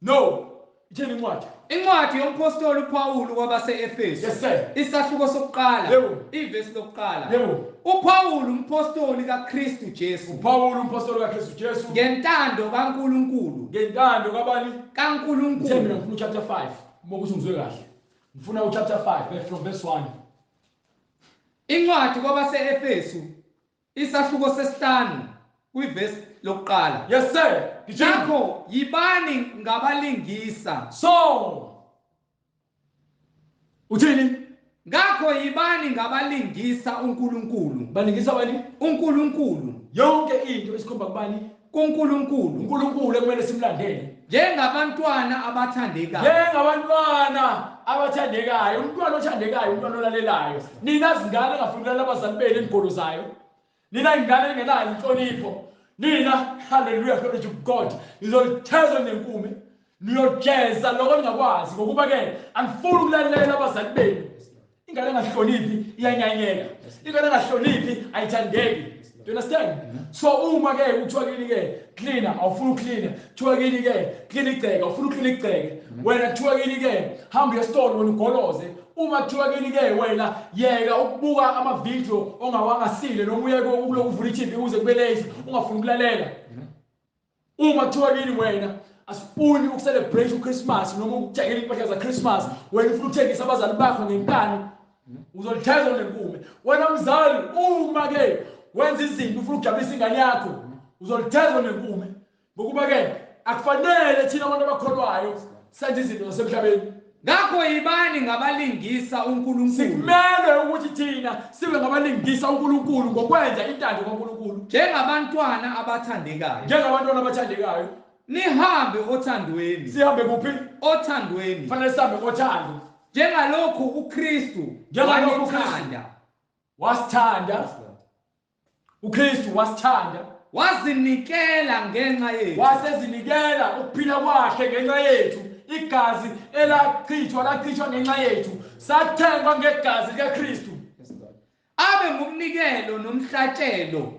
C: No, ithini incwadi?
A: Incwadi yompostoli uPawulu kwabase-Efesu.
C: Yes sir.
A: Isahluko sokuqala, ivesi lokuqala.
C: Yebo.
A: uPawulu umpostoli kaKristu Jesu.
C: uPawulu umpostoli kaKristu Jesu.
A: Ngentando kaNkulunkulu.
C: Ngentando kabani?
A: KaNkulunkulu.
C: Mina ngifuna uchapter 5, uma ukuthi ngizwe kahle. Ngifuna uchapter 5 from verse 1.
A: Incwadi kwabase-Efesu isahluko sesihlanu kwivesi lokuqala.
C: Yes sir.
A: Ngakho yibani ngabalingisa.
C: So uthini?
A: Ngakho yibani ngabalingisa uNkulunkulu.
C: Balingisa bani?
A: uNkulunkulu.
C: Yonke into isikhomba kubani?
A: kuNkulunkulu.
C: uNkulunkulu ekumele simlandele.
A: Njengabantwana abathandekayo.
C: Njengabantwana abathandekayo. Umntwana othandekayo, umntwana olalelayo. Nina zingane engafuni ukulalela abazali benu enigolozayo. Nina ingane engenayo inhlonipho. Nina, hallelujah, glory to God. Nizolitheza nenkume. Niyojeza lokho ningakwazi, ngokuba ke anifuni ukulalela abazali benu. Ingane engahloniphi iyanyanyeka. Ingane engahloniphi ayithandeki. Do you understand? So uma ke kuthiwa kini ke cleaner, awufuni ucleaner. Kuthiwa kini ke clean igceke, awufuni uclean igceke. Wena kuthiwa kini ke hamba uye esitolo wena ugoloze. Uma kuthiwa kini ke wena yeka ukubuka ama-video ongawangasile noma uyeke ukulokhu uvula i-TV ukuze kube late ungafuni ukulalela. Uma kuthiwa kini wena asifuni ukucelebrate uChristmas noma ukuthengela impahla zaChristmas, wena ufuna ukuthengisa abazali bakho ngenkani, uzolitheza nenkume. Wena mzali, uma ke wenza izinto ufuna ukujabulisa ingane yakho, uzolitheza nenkume, ngokuba ke akufanele thina abantu abakholwayo senze izinto zasemhlabeni.
A: Ngakho yibani ngabalingisa uNkulunkulu.
C: Sikumele ukuthi thina sibe ngabalingisa uNkulunkulu ngokwenza intando kaNkulunkulu.
A: Njengabantwana abathandekayo.
C: Njengabantwana abathandekayo.
A: Nihambe othandweni.
C: Sihambe kuphi?
A: Othandweni.
C: Fanele sihambe ngothando.
A: Njengalokhu uKristu wanithanda.
C: Wasithanda. uKristu wasithanda.
A: Wazinikela ngenxa yethu.
C: Wasezinikela ukuphila kwakhe ngenxa yethu. Igazi elachithwa lachithwa ngenxa yethu. Sathengwa ngegazi likaKristu.
A: Abe ngumnikelo nomhlatshelo.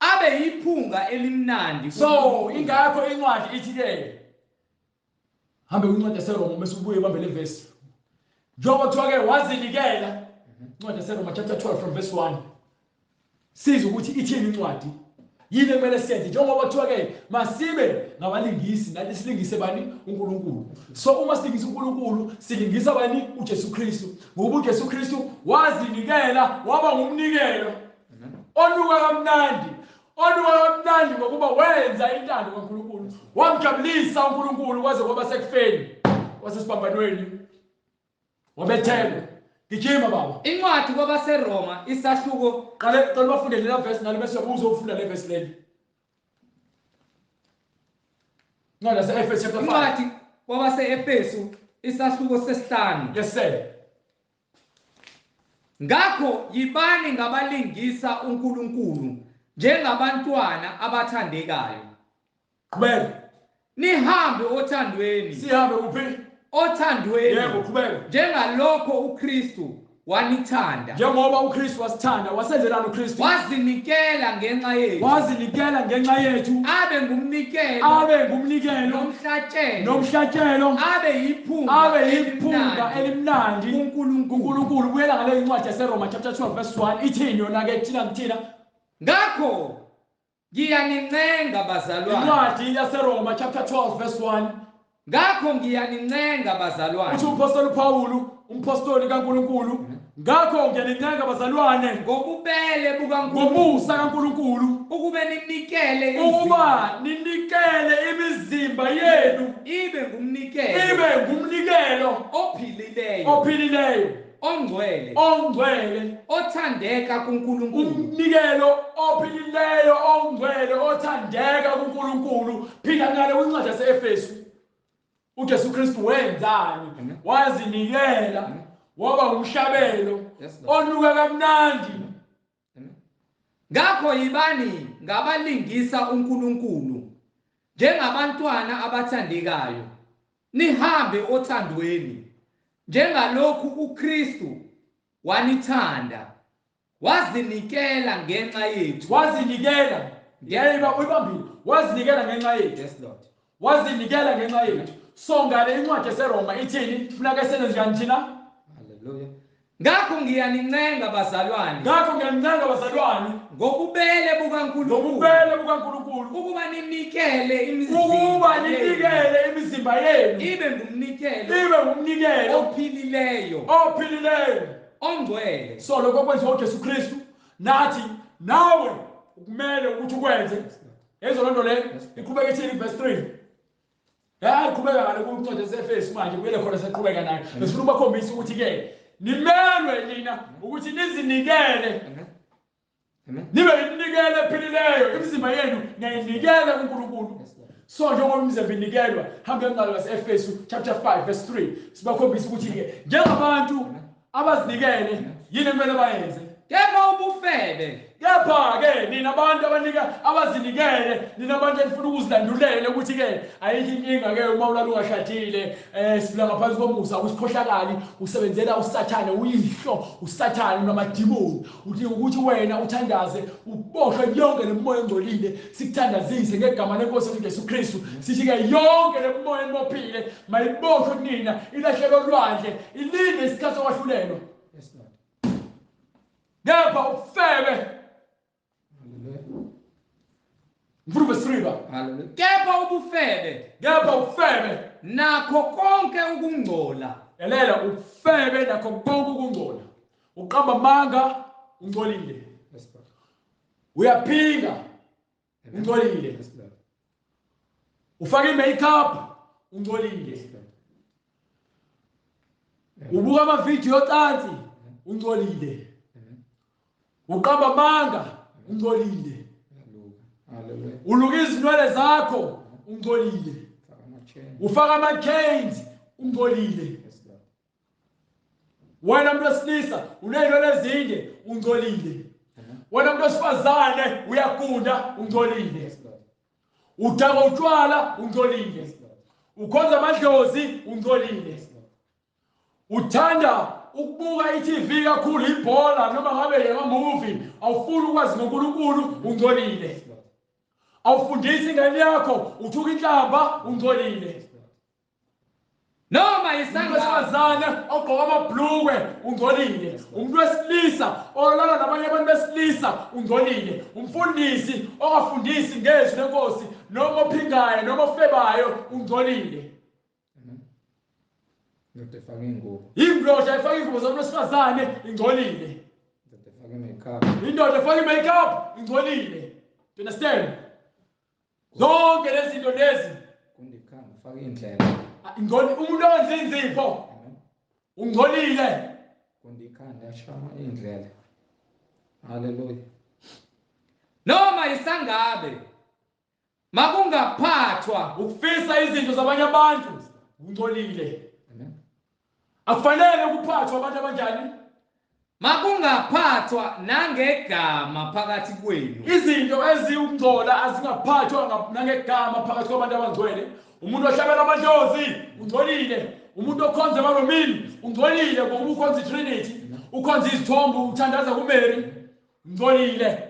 A: Abe yiphunga elimnandi.
C: So ingakho incwadi ithi ke hambe kwincwadi yaseRoma bese ubuye ubambe le verse. Njengoba kuthiwa ke wazinikela, incwadi yaseRoma chapter 12 from verse 1. Sizwe ukuthi ithini incwadi. Yini ekumele siyenze njengoba kuthiwa ke masibe ngabalingisi, nathi silingise bani? uNkulunkulu. So uma silingisa uNkulunkulu, silingisa bani? uJesu Kristu. Ngokuba uJesu Kristu wazinikela waba ngumnikelo onuka kamnandi. Onuka kamnandi ngokuba wenza intando kaNkulunkulu. Wamjabulisa uNkulunkulu kwaze kwaba sekufeni, wasesiphambanweni. Wabethelwa. Gijima baba.
A: Incwadi kwabaseRoma isahluko.
C: Qale qale bafunde lela verse nalo bese uzofunda le verse leli. Incwadi yase-Efesu chapter 5.
A: Incwadi kwabase-Efesu isahluko sesihlanu.
C: Yes sir.
A: Ngakho yibani ngabalingisa uNkulunkulu njengabantwana abathandekayo.
C: Qhubeka.
A: Nihambe othandweni.
C: Sihambe kuphi?
A: Othandweni.
C: Yebo, qhubeka.
A: Njengalokho uKristu wanithanda.
C: Njengoba uKristu wasithanda, wasenzelani uKristu?
A: Wazinikela ngenxa yethu.
C: Wazinikela ngenxa yethu.
A: Abe ngumnikelo.
C: Abe ngumnikelo.
A: Nomhlatshelo.
C: Nomhlatshelo.
A: Abe yiphunga.
C: Abe yiphunga elimnandi
A: kuNkulunkulu.
C: kuNkulunkulu. Buyela ngale incwadi yaseRoma chapter 12 verse 1. Ithini yona ke thina ngithina?
A: Ngakho ngiyanincenga bazalwane.
C: Incwadi yaseRoma chapter 12 verse 1.
A: Ngakho ngiyanincenga bazalwane.
C: Uthi umpostoli Paul, umpostoli kaNkuluNkulu, ngakho ngiyanincenga bazalwane
A: ngobubele bukaNkulunkulu,
C: ngomusa kaNkuluNkulu,
A: ukuba ninikele
C: ukuba ninikele imizimba yenu
A: ibe ngumnikelo,
C: ibe ngumnikelo
A: ophilileyo,
C: ophilileyo,
A: ongcwele,
C: ongcwele,
A: othandeka kuNkulunkulu.
C: Umnikelo ophilileyo, ongcwele, othandeka kuNkulunkulu. Phinda ngale kwincwadi yaseEfesu. uJesu Kristu wenzani? Wazinikela, waba umhlabelo onuka kamnandi.
A: Ngakho yibani ngabalingisa uNkulunkulu njengabantwana abathandekayo, nihambe othandweni njengalokhu uKristu wanithanda wazinikela ngenxa yethu.
C: Wazinikela ngeke uyibambile, wazinikela ngenxa yethu.
A: Yes Lord.
C: Wazinikela ngenxa yethu. So ngale incwadi yaseRoma ithini? Funa ke senze njani thina?
A: Hallelujah. Ngakho ngiyanincenga bazalwane,
C: ngakho ngiyanincenga bazalwane
A: ngobubele bukaNkulunkulu,
C: ngobubele bukaNkulunkulu,
A: ukuba ninikele imizimba,
C: ukuba ninikele imizimba yenu
A: ibe ngumnikelo,
C: ibe ngumnikelo
A: ophilileyo,
C: ophilileyo,
A: ongcwele.
C: So lokho kwenziwa uJesu Kristu, nathi nawe kumele ukuthi ukwenze. Yezo lonto le iqhubeka ithini verse 3? Hayi, qhubeka ngale kuncwadi yaseEfesu manje, kuyele khona seqhubeka nayo. Besifuna ukubakhombisa ukuthi ke nimelwe nina ukuthi nizinikele. Nibe iminikelo ephilileyo, imizimba yenu niyayinikela kuNkulunkulu. So njengoba imizimba inikelwa, hambe emngalo waseEfesu chapter 5 verse 3, sibakhombisa ukuthi ke njengabantu abazinikele yini kumele bayenze.
A: Kepha ubufebe,
C: kepha-ke nina abantu abanika abazinikele, nina abantu enifuna ukuzilandulela ukuthi-ke ayikho inkinga-ke uma ulala ungashadile, siphila ngaphansi komusa, usikhohlakali, usebenzela uSathane, uyihlo uSathane unamadimoni, uthi ukuthi wena uthandaze uboshwe yonke le moya engcolile, sikuthandazise ngegama lenkosi uJesu Kristu, sithi-ke yonke le moya enibophile mayiboshwe kunina, ilahlelwe olwandle, ilinde isikhathi sokwahlulelwa. Kepha ubufebe, ngifuna verse 3 ba.
A: Kepha ubufebe,
C: kepha ubufebe
A: nakho konke ukungcola.
C: Lalela, ubufebe nakho konke ukungcola. Uqamba amanga, ungcolile. Uyaphinga, ungcolile. Ufaka i-makeup, ungcolile. Ubuka amavidiyo ocansi, ungcolile. Uqamba amanga, ungcolile. Uluka izinwele zakho, ungcolile. Ufaka ama-chains, ungcolile. Wena muntu wesilisa uney'nwele ezinde, ungcolile. Wena muntu wesifazane uyagunda, ungcolile. Udakwa utshwala, ungcolile. Ukhonza amadlozi, ungcolile. Uthanda ukubuka i-TV kakhulu, ibhola noma ngabe ama-movie, awufuni ukwazi ngoNkulunkulu, ungcolile. Awufundisi ingane yakho, uthuka inhlamba, ungcolile.
A: Noma isangazana
C: ogqoka amabhlukwe, ungcolile. Umuntu wesilisa olala nabanye abantu besilisa, ungcolile. Umfundisi ongafundisi ngezwi lenkosi, noma ophingayo noma ofebayo, ungcolile.
A: Indoda efaka ingubo.
C: Indoda efaka ingubo zomuntu wesifazane, ingcolile.
A: Indoda efaka i-makeup.
C: Indoda efaka i-makeup, ingcolile. Do you understand? Zonke lezi zinto lezi.
A: Kundikhanda ufaka indlela.
C: Ingcoli, umuntu owenza inzipho ungcolile.
A: Kundikhanda ashama indlela. Hallelujah. Noma isangabe makungaphathwa
C: ukufisa izinto zabanye abantu, ungcolile. Akufanele ukuphathwa abantu abanjani?
A: Makungaphathwa nangegama phakathi kwenu.
C: Izinto eziwukungcola azingaphathwa nangegama phakathi kwabantu abangcwele. Umuntu ohlabela amadlozi ungcolile. Umuntu okhonza amaromini ungcolile, ngokuba ukhonza iTrinity, ukhonza izithombe, uthandaza kuMary, ungcolile.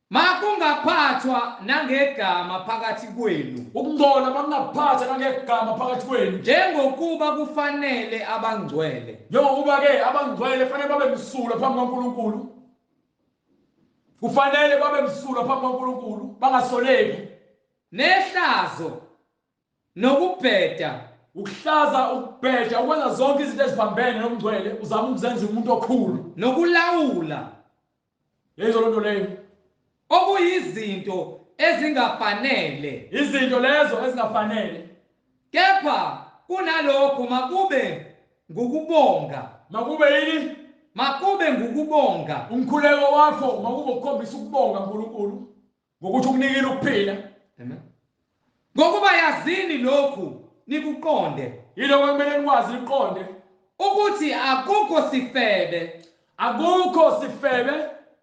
A: Makungaphathwa nangegama phakathi kwenu.
C: Ukungcola makungaphathwa nangegama phakathi kwenu.
A: Njengokuba kufanele abangcwele.
C: Njengokuba ke abangcwele fanele babe msulwa phambi kwaNkulunkulu. Kufanele babe msulwa phambi kwaNkulunkulu, bangasoleki.
A: Nehlazo Nokubheda,
C: ukuhlaza, ukubheja, ukwenza zonke izinto eziphambene nokungcwele, uzama ukuzenza umuntu okhulu.
A: Nokulawula.
C: Yezo lonto leyo.
A: Okuyizinto ezingafanele.
C: Izinto lezo ezingafanele.
A: Kepha kunalokho makube ngukubonga.
C: Makube yini?
A: Makube ngukubonga.
C: Umkhuleko wakho makube ukukhombisa ukubonga uNkulunkulu ngokuthi ukunikile ukuphila.
A: Amen. Ngokuba yazini lokhu nikuqonde.
C: Yiloko kumele nikwazi niqonde
A: ukuthi akukho sifebe,
C: akukho sifebe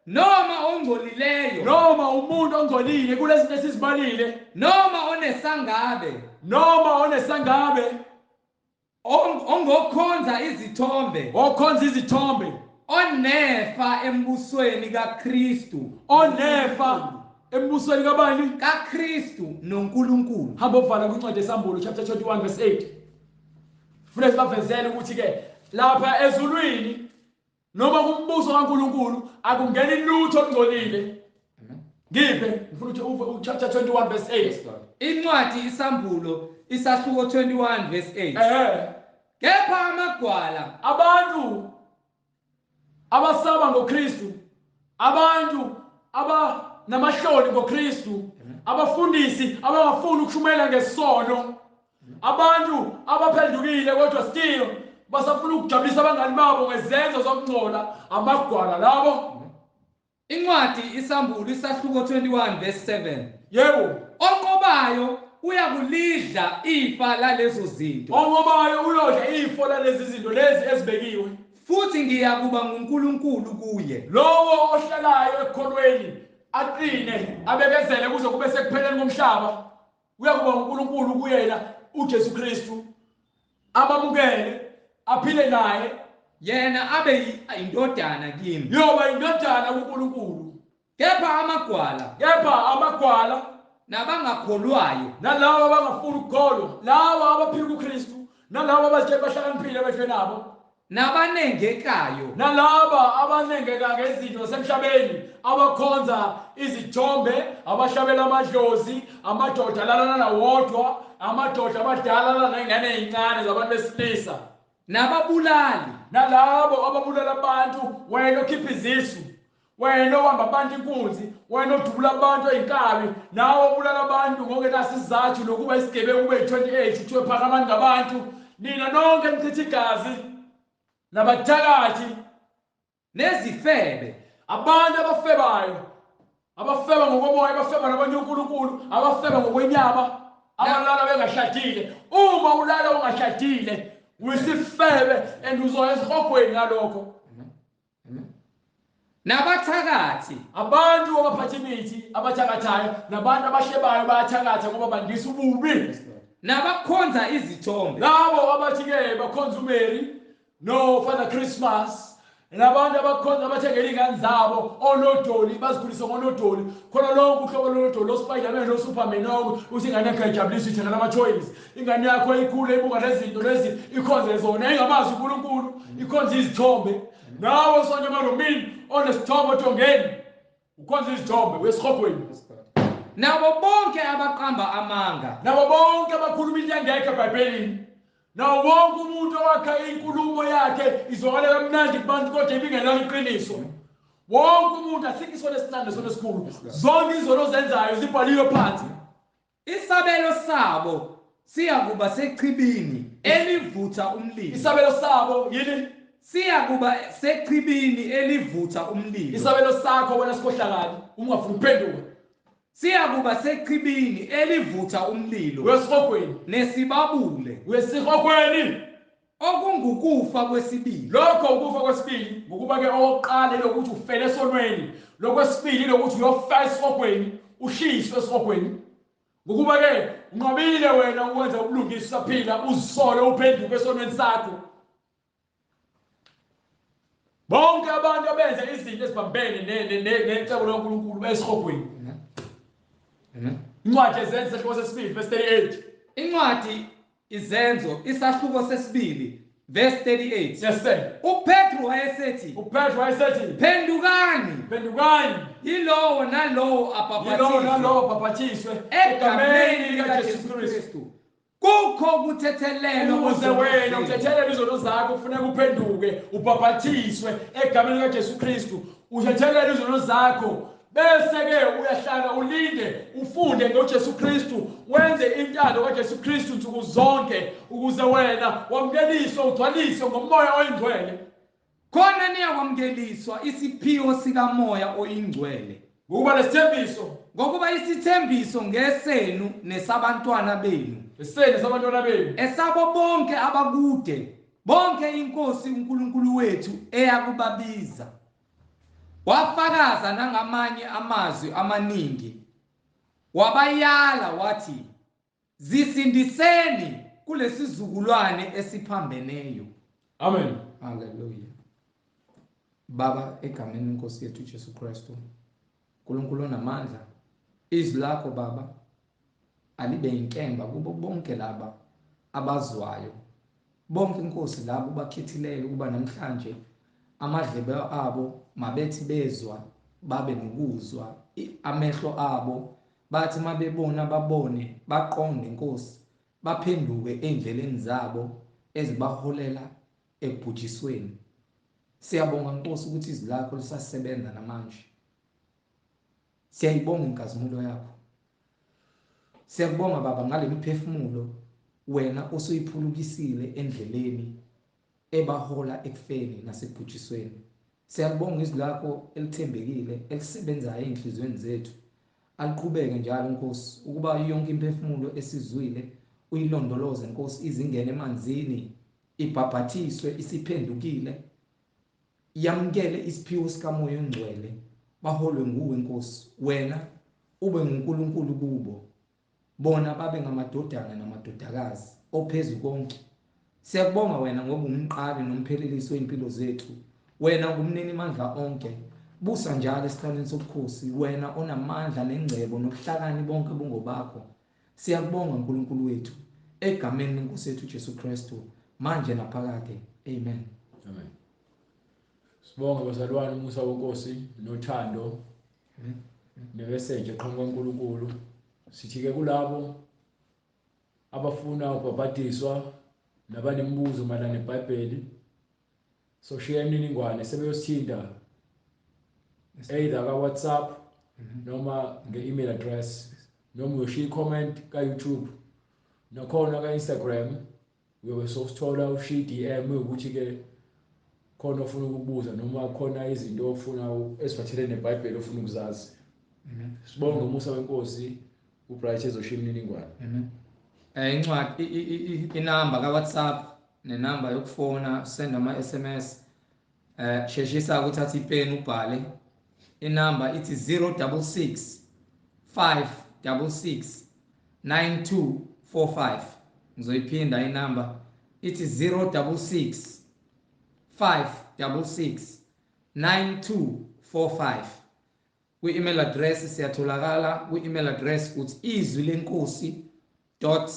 A: noma ongcolileyo,
C: noma umuntu ongcolile kulezi zinto esizibalile,
A: noma onesangabe,
C: noma onesangabe,
A: ongokhonza izithombe,
C: okhonza izithombe,
A: onefa embusweni kaKristu,
C: onefa embusweni kabani?
A: KaKristu noNkulunkulu.
C: Hamba ovala kwincwadi yeSambulo chapter 21 verse 8. Funa sibavezele ukuthi ke lapha ezulwini noma kumbuso kaNkulunkulu akungeni lutho olungcolile. Ngiphe ngifuna ukuthi chapter 21 verse 8.
A: Incwadi iSambulo isahluko 21 verse 8. Kepha amagwala,
C: abantu abasaba ngoKristu, abantu aba namahloni ngoKristu, abafundisi abangafuni ukushumayela ngesono, abantu abaphendukile kodwa still basafuna ukujabulisa abangani babo ngezenzo zokungcola, amagwala labo.
A: Incwadi iSambulo isahluko 21 verse 7.
C: Yebo.
A: Onqobayo uyakulidla ifa lalezo zinto.
C: Onqobayo uyodla ifa lalezi zinto lezi ezibekiwe.
A: Futhi ngiyakuba nguNkulunkulu kuye.
C: Lowo ohlalayo ekukholweni aqine abekezele kuze kube sekupheleni komhlaba uyakuba uNkulunkulu kuyena uJesu Kristu, abamukele aphile naye,
A: yena abe indodana kimi,
C: yoba indodana kuNkulunkulu.
A: Kepha amagwala,
C: kepha amagwala
A: nabangakholwayo,
C: nalabo abangafuni ukukholwa, labo abaphika uKristu, nalabo abazitshela bahlakaniphile emehlweni abo,
A: nabanengekayo,
C: nalaba abanengeka ngezinto zasemhlabeni, abakhonza izithombe, abahlabela amadlozi, amadoda alalana nawodwa, amadoda abadala alala ney'ngane ey'ncane zabantu besilisa,
A: nababulali,
C: nalabo ababulala abantu. Wena okhipha izisu, wena owamba abantu inkunzi, wena odubula abantu ey'nkabi, nawe obulala abantu ngokungenasizathu nokuba isigebengu ube yi-28 kuthiwe phakamani ngabantu. Nina nonke nichitha igazi, nabathakathi,
A: nezifebe,
C: abantu abafebayo, abafeba ngokomoya, abafeba nabanye uNkulunkulu, abafeba ngokwenyama, abalala bengashadile. Uma ulala ungashadile uyisifebe and uzoya esihogweni ngalokho.
A: Nabathakathi,
C: abantu abaphatha imithi, abathakathayo, nabantu abahlebayo bayathakatha ngoba bandisa ububi,
A: nabakhonza izithombe,
C: labo abathi-ke bakhonza uMary no Father Christmas, nabantu abakhonza abathengela iy'ngane zabo onodoli, bazikhulise ngonodoli, khona lonke uhlobo lonodoli, oSpiderman, oSuperman, onke uthi ingane yakho ayijabulisa ithengela ama-toys, ingane yakho ikhule ibuka lezi zinto lezi, ikhonze zona, ingamazi uNkulunkulu, ikhonze izithombe. Nawe sonke emarumini onesithombe odongeni ukhonze izithombe, uyesihogweni.
A: Nabo bonke abaqamba amanga,
C: nabo bonke abakhuluma into engekho eBhayibhelini, nawo wonke umuntu owakha inkulumo yakhe izwakale kamnandi kubantu kodwa ibingelona iqiniso. Wonke umuntu, asikho isono esincane nesono esikhulu, zonke izono ozenzayo zibhaliwe phansi.
A: Isabelo sabo siyakuba sechibini elivutha umlilo.
C: Isabelo sabo yini?
A: Siyakuba sechibini elivutha umlilo.
C: Isabelo sakho wena sikhohlakali uma ungafuni ukuphenduka,
A: siyakuba sechibini elivutha umlilo,
C: uyesihogweni,
A: nesibabule,
C: uyesihogweni,
A: okungukufa kwesibili.
C: Lokho ukufa kwesibili, ngokuba ke okokuqala lokuthi ufele esonweni, lokwesibili lokuthi uyofa esihogweni, ushiswe esihogweni. Ngokuba ke unqabile wena ukwenza ubulungisa usaphila, uzisole uphenduke esonweni sakho. Bonke abantu abenza izinto ezibambene necebo loNkulunkulu bayesihogweni. Incwadi Izenzo isahluko sesibili verse 38.
A: Incwadi Izenzo isahluko sesibili verse 38.
C: Yes sir.
A: uPetru wayesethi,
C: uPetru wayesethi,
A: phendukani,
C: phendukani,
A: yilowo nalowo
C: yilowo
A: abhapathiswe
C: nalowo abhapathiswe
A: egameni likaJesu Kristu Kukho ukuthethelelwa
C: Ukuze wena uthethelelwe izono zakho kufuneka uphenduke, ubhabhathiswe egameni likaJesu Kristu, uthethelelwe izono zakho. Bese-ke uyahlala ulinde ufunde ngoJesu Kristu, wenze intando kaJesu Kristu nsuku zonke ukuze wena wamukeliswe ugcwaliswe ngoMoya oyiNgcwele.
A: Khona niyakwamukeliswa isiphiwo sikaMoya oyiNgcwele.
C: Ngokuba lesithembiso,
A: Ngokuba isithembiso ngesenu nesabantwana benu,
C: esenu sabantwana benu,
A: esabo bonke abakude, bonke iNkosi uNkulunkulu wethu eyakubabiza. Wafakaza nangamanye amazwi amaningi, wabayala wathi, zisindiseni kulesizukulwane esiphambeneyo.
C: Amen.
A: Hallelujah. Baba, egameni lenkosi yethu Jesu Kristu, uNkulunkulu onamandla, izwi lakho Baba alibe inkemba kubo bonke laba abazwayo, bonke inkosi labo bakhethileyo ukuba namhlanje amadlebe abo mabethi bezwa babe nokuzwa, amehlo abo bathi mabebona babone, baqonde inkosi, baphenduke endleleni zabo ezibaholela ekubhujisweni. Siyabonga Nkosi ukuthi izwi lakho lisasebenza namanje. Siyayibonga inkazimulo yakho. Siyakubonga Baba ngale miphefumulo wena osuyiphulukisile endleleni ebahola ekufeni nasekubhujisweni. Siyakubonga izwi lakho elithembekile elisebenzayo ezinhliziyweni zethu. Aliqhubeke njalo Nkosi ukuba yonke imphefumulo esizwile uyilondoloze Nkosi, izingene emanzini, ibhabhathiswe isiphendukile, yamukele isiphiwo sikaMoya oNgcwele, baholwe nguwe Nkosi, wena ube nguNkulunkulu kubo, bona babe ngamadodana namadodakazi ophezu konke. Siyakubonga wena ngoba umqali nomphelelisi wempilo zethu, wena ungumnini mandla onke. Busa njalo esihlalweni sobukhosi, wena onamandla nengcebo nobuhlakani bonke bungobakho. Siyakubonga uNkulunkulu wethu egameni lenkosi yethu Jesu Kristu, manje naphakade. Amen.
B: Amen. Sibonge bazalwane umusa wenkosi nothando nemeseji eqhamuka kuNkulunkulu. Sithi ke kulabo abafuna ukubhabhadiswa nabanemibuzo mayelana neBhayibheli, so share imininingwane sebeyosithinta either ka WhatsApp noma nge-email address, noma uyoshiya i-comment ka-YouTube nakhona ka-Instagram, uyobe sowusithola ushiya i-DM ukuthi ke khona ofuna ukubuza noma khona izinto ofuna eziphathelene neBhayibheli ofuna ukuzazi. Sibonge umusa wenkosi, uBright ezoshiya imininingwane.
A: Amen. Incwadi inamba ka WhatsApp nenamba yokufona, send ama SMS. Sheshisa ukuthatha ipeni ubhale. Inamba ithi 066 566 9245. Ngizoyiphinda inamba ithi 066 566 9245. Kwi-email address siyatholakala kwi-email address uthi izwi lenkosi dot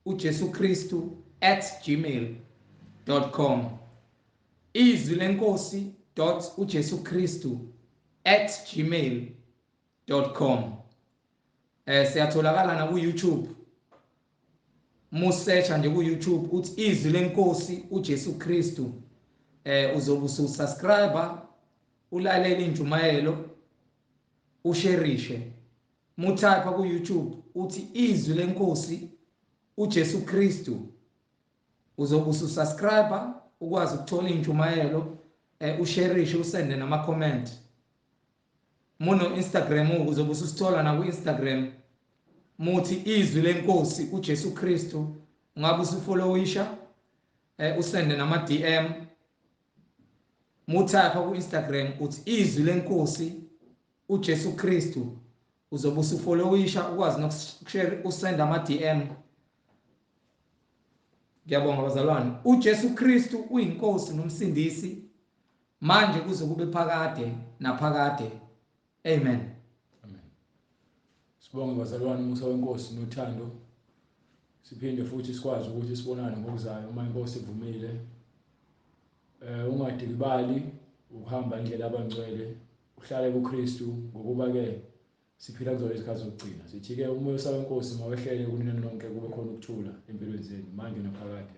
A: uJesu Kristu @gmail.com, izwi lenkosi dot uJesu Kristu @gmail.com. Siyatholakala na ku YouTube. Musearcha nje ku YouTube uthi izwi lenkosi uJesu Kristu, uzobe ususubscribe, ulalele intshumayelo, usherishe. Mutype ku YouTube uthi izwi lenkosi uJesu Kristu, uzobe ususubscribe ukwazi ukuthola intshumayelo, usherishe, usende nama comment. Muno Instagram uzobe ususithola na ku Instagram, muthi izwi lenkosi uJesu Kristu, ungabe usufollowisha, usende nama DM. Mutype ku Instagram uthi izwi lenkosi uJesu Kristu, uzobe usufollowisha ukwazi nokushare, usend ama DM. Ngiyabonga bazalwane. uJesu Kristu uyinkosi nomsindisi manje kuze kube phakade naphakade. Amen.
B: Amen. Sibonge bazalwane umusa wenkosi nothando. Siphinde futhi sikwazi ukuthi sibonane ngokuzayo uma inkosi ivumile. Ungadikibali ukuhamba indlela abangcwele, uhlale kuKristu, ngokuba ke Siphila kuzona izikhathi zokugcina. Sithi-ke umoya wenkosi mawehlele kunina nonke, kube khona ukuthula empilweni zenu manje naphakade.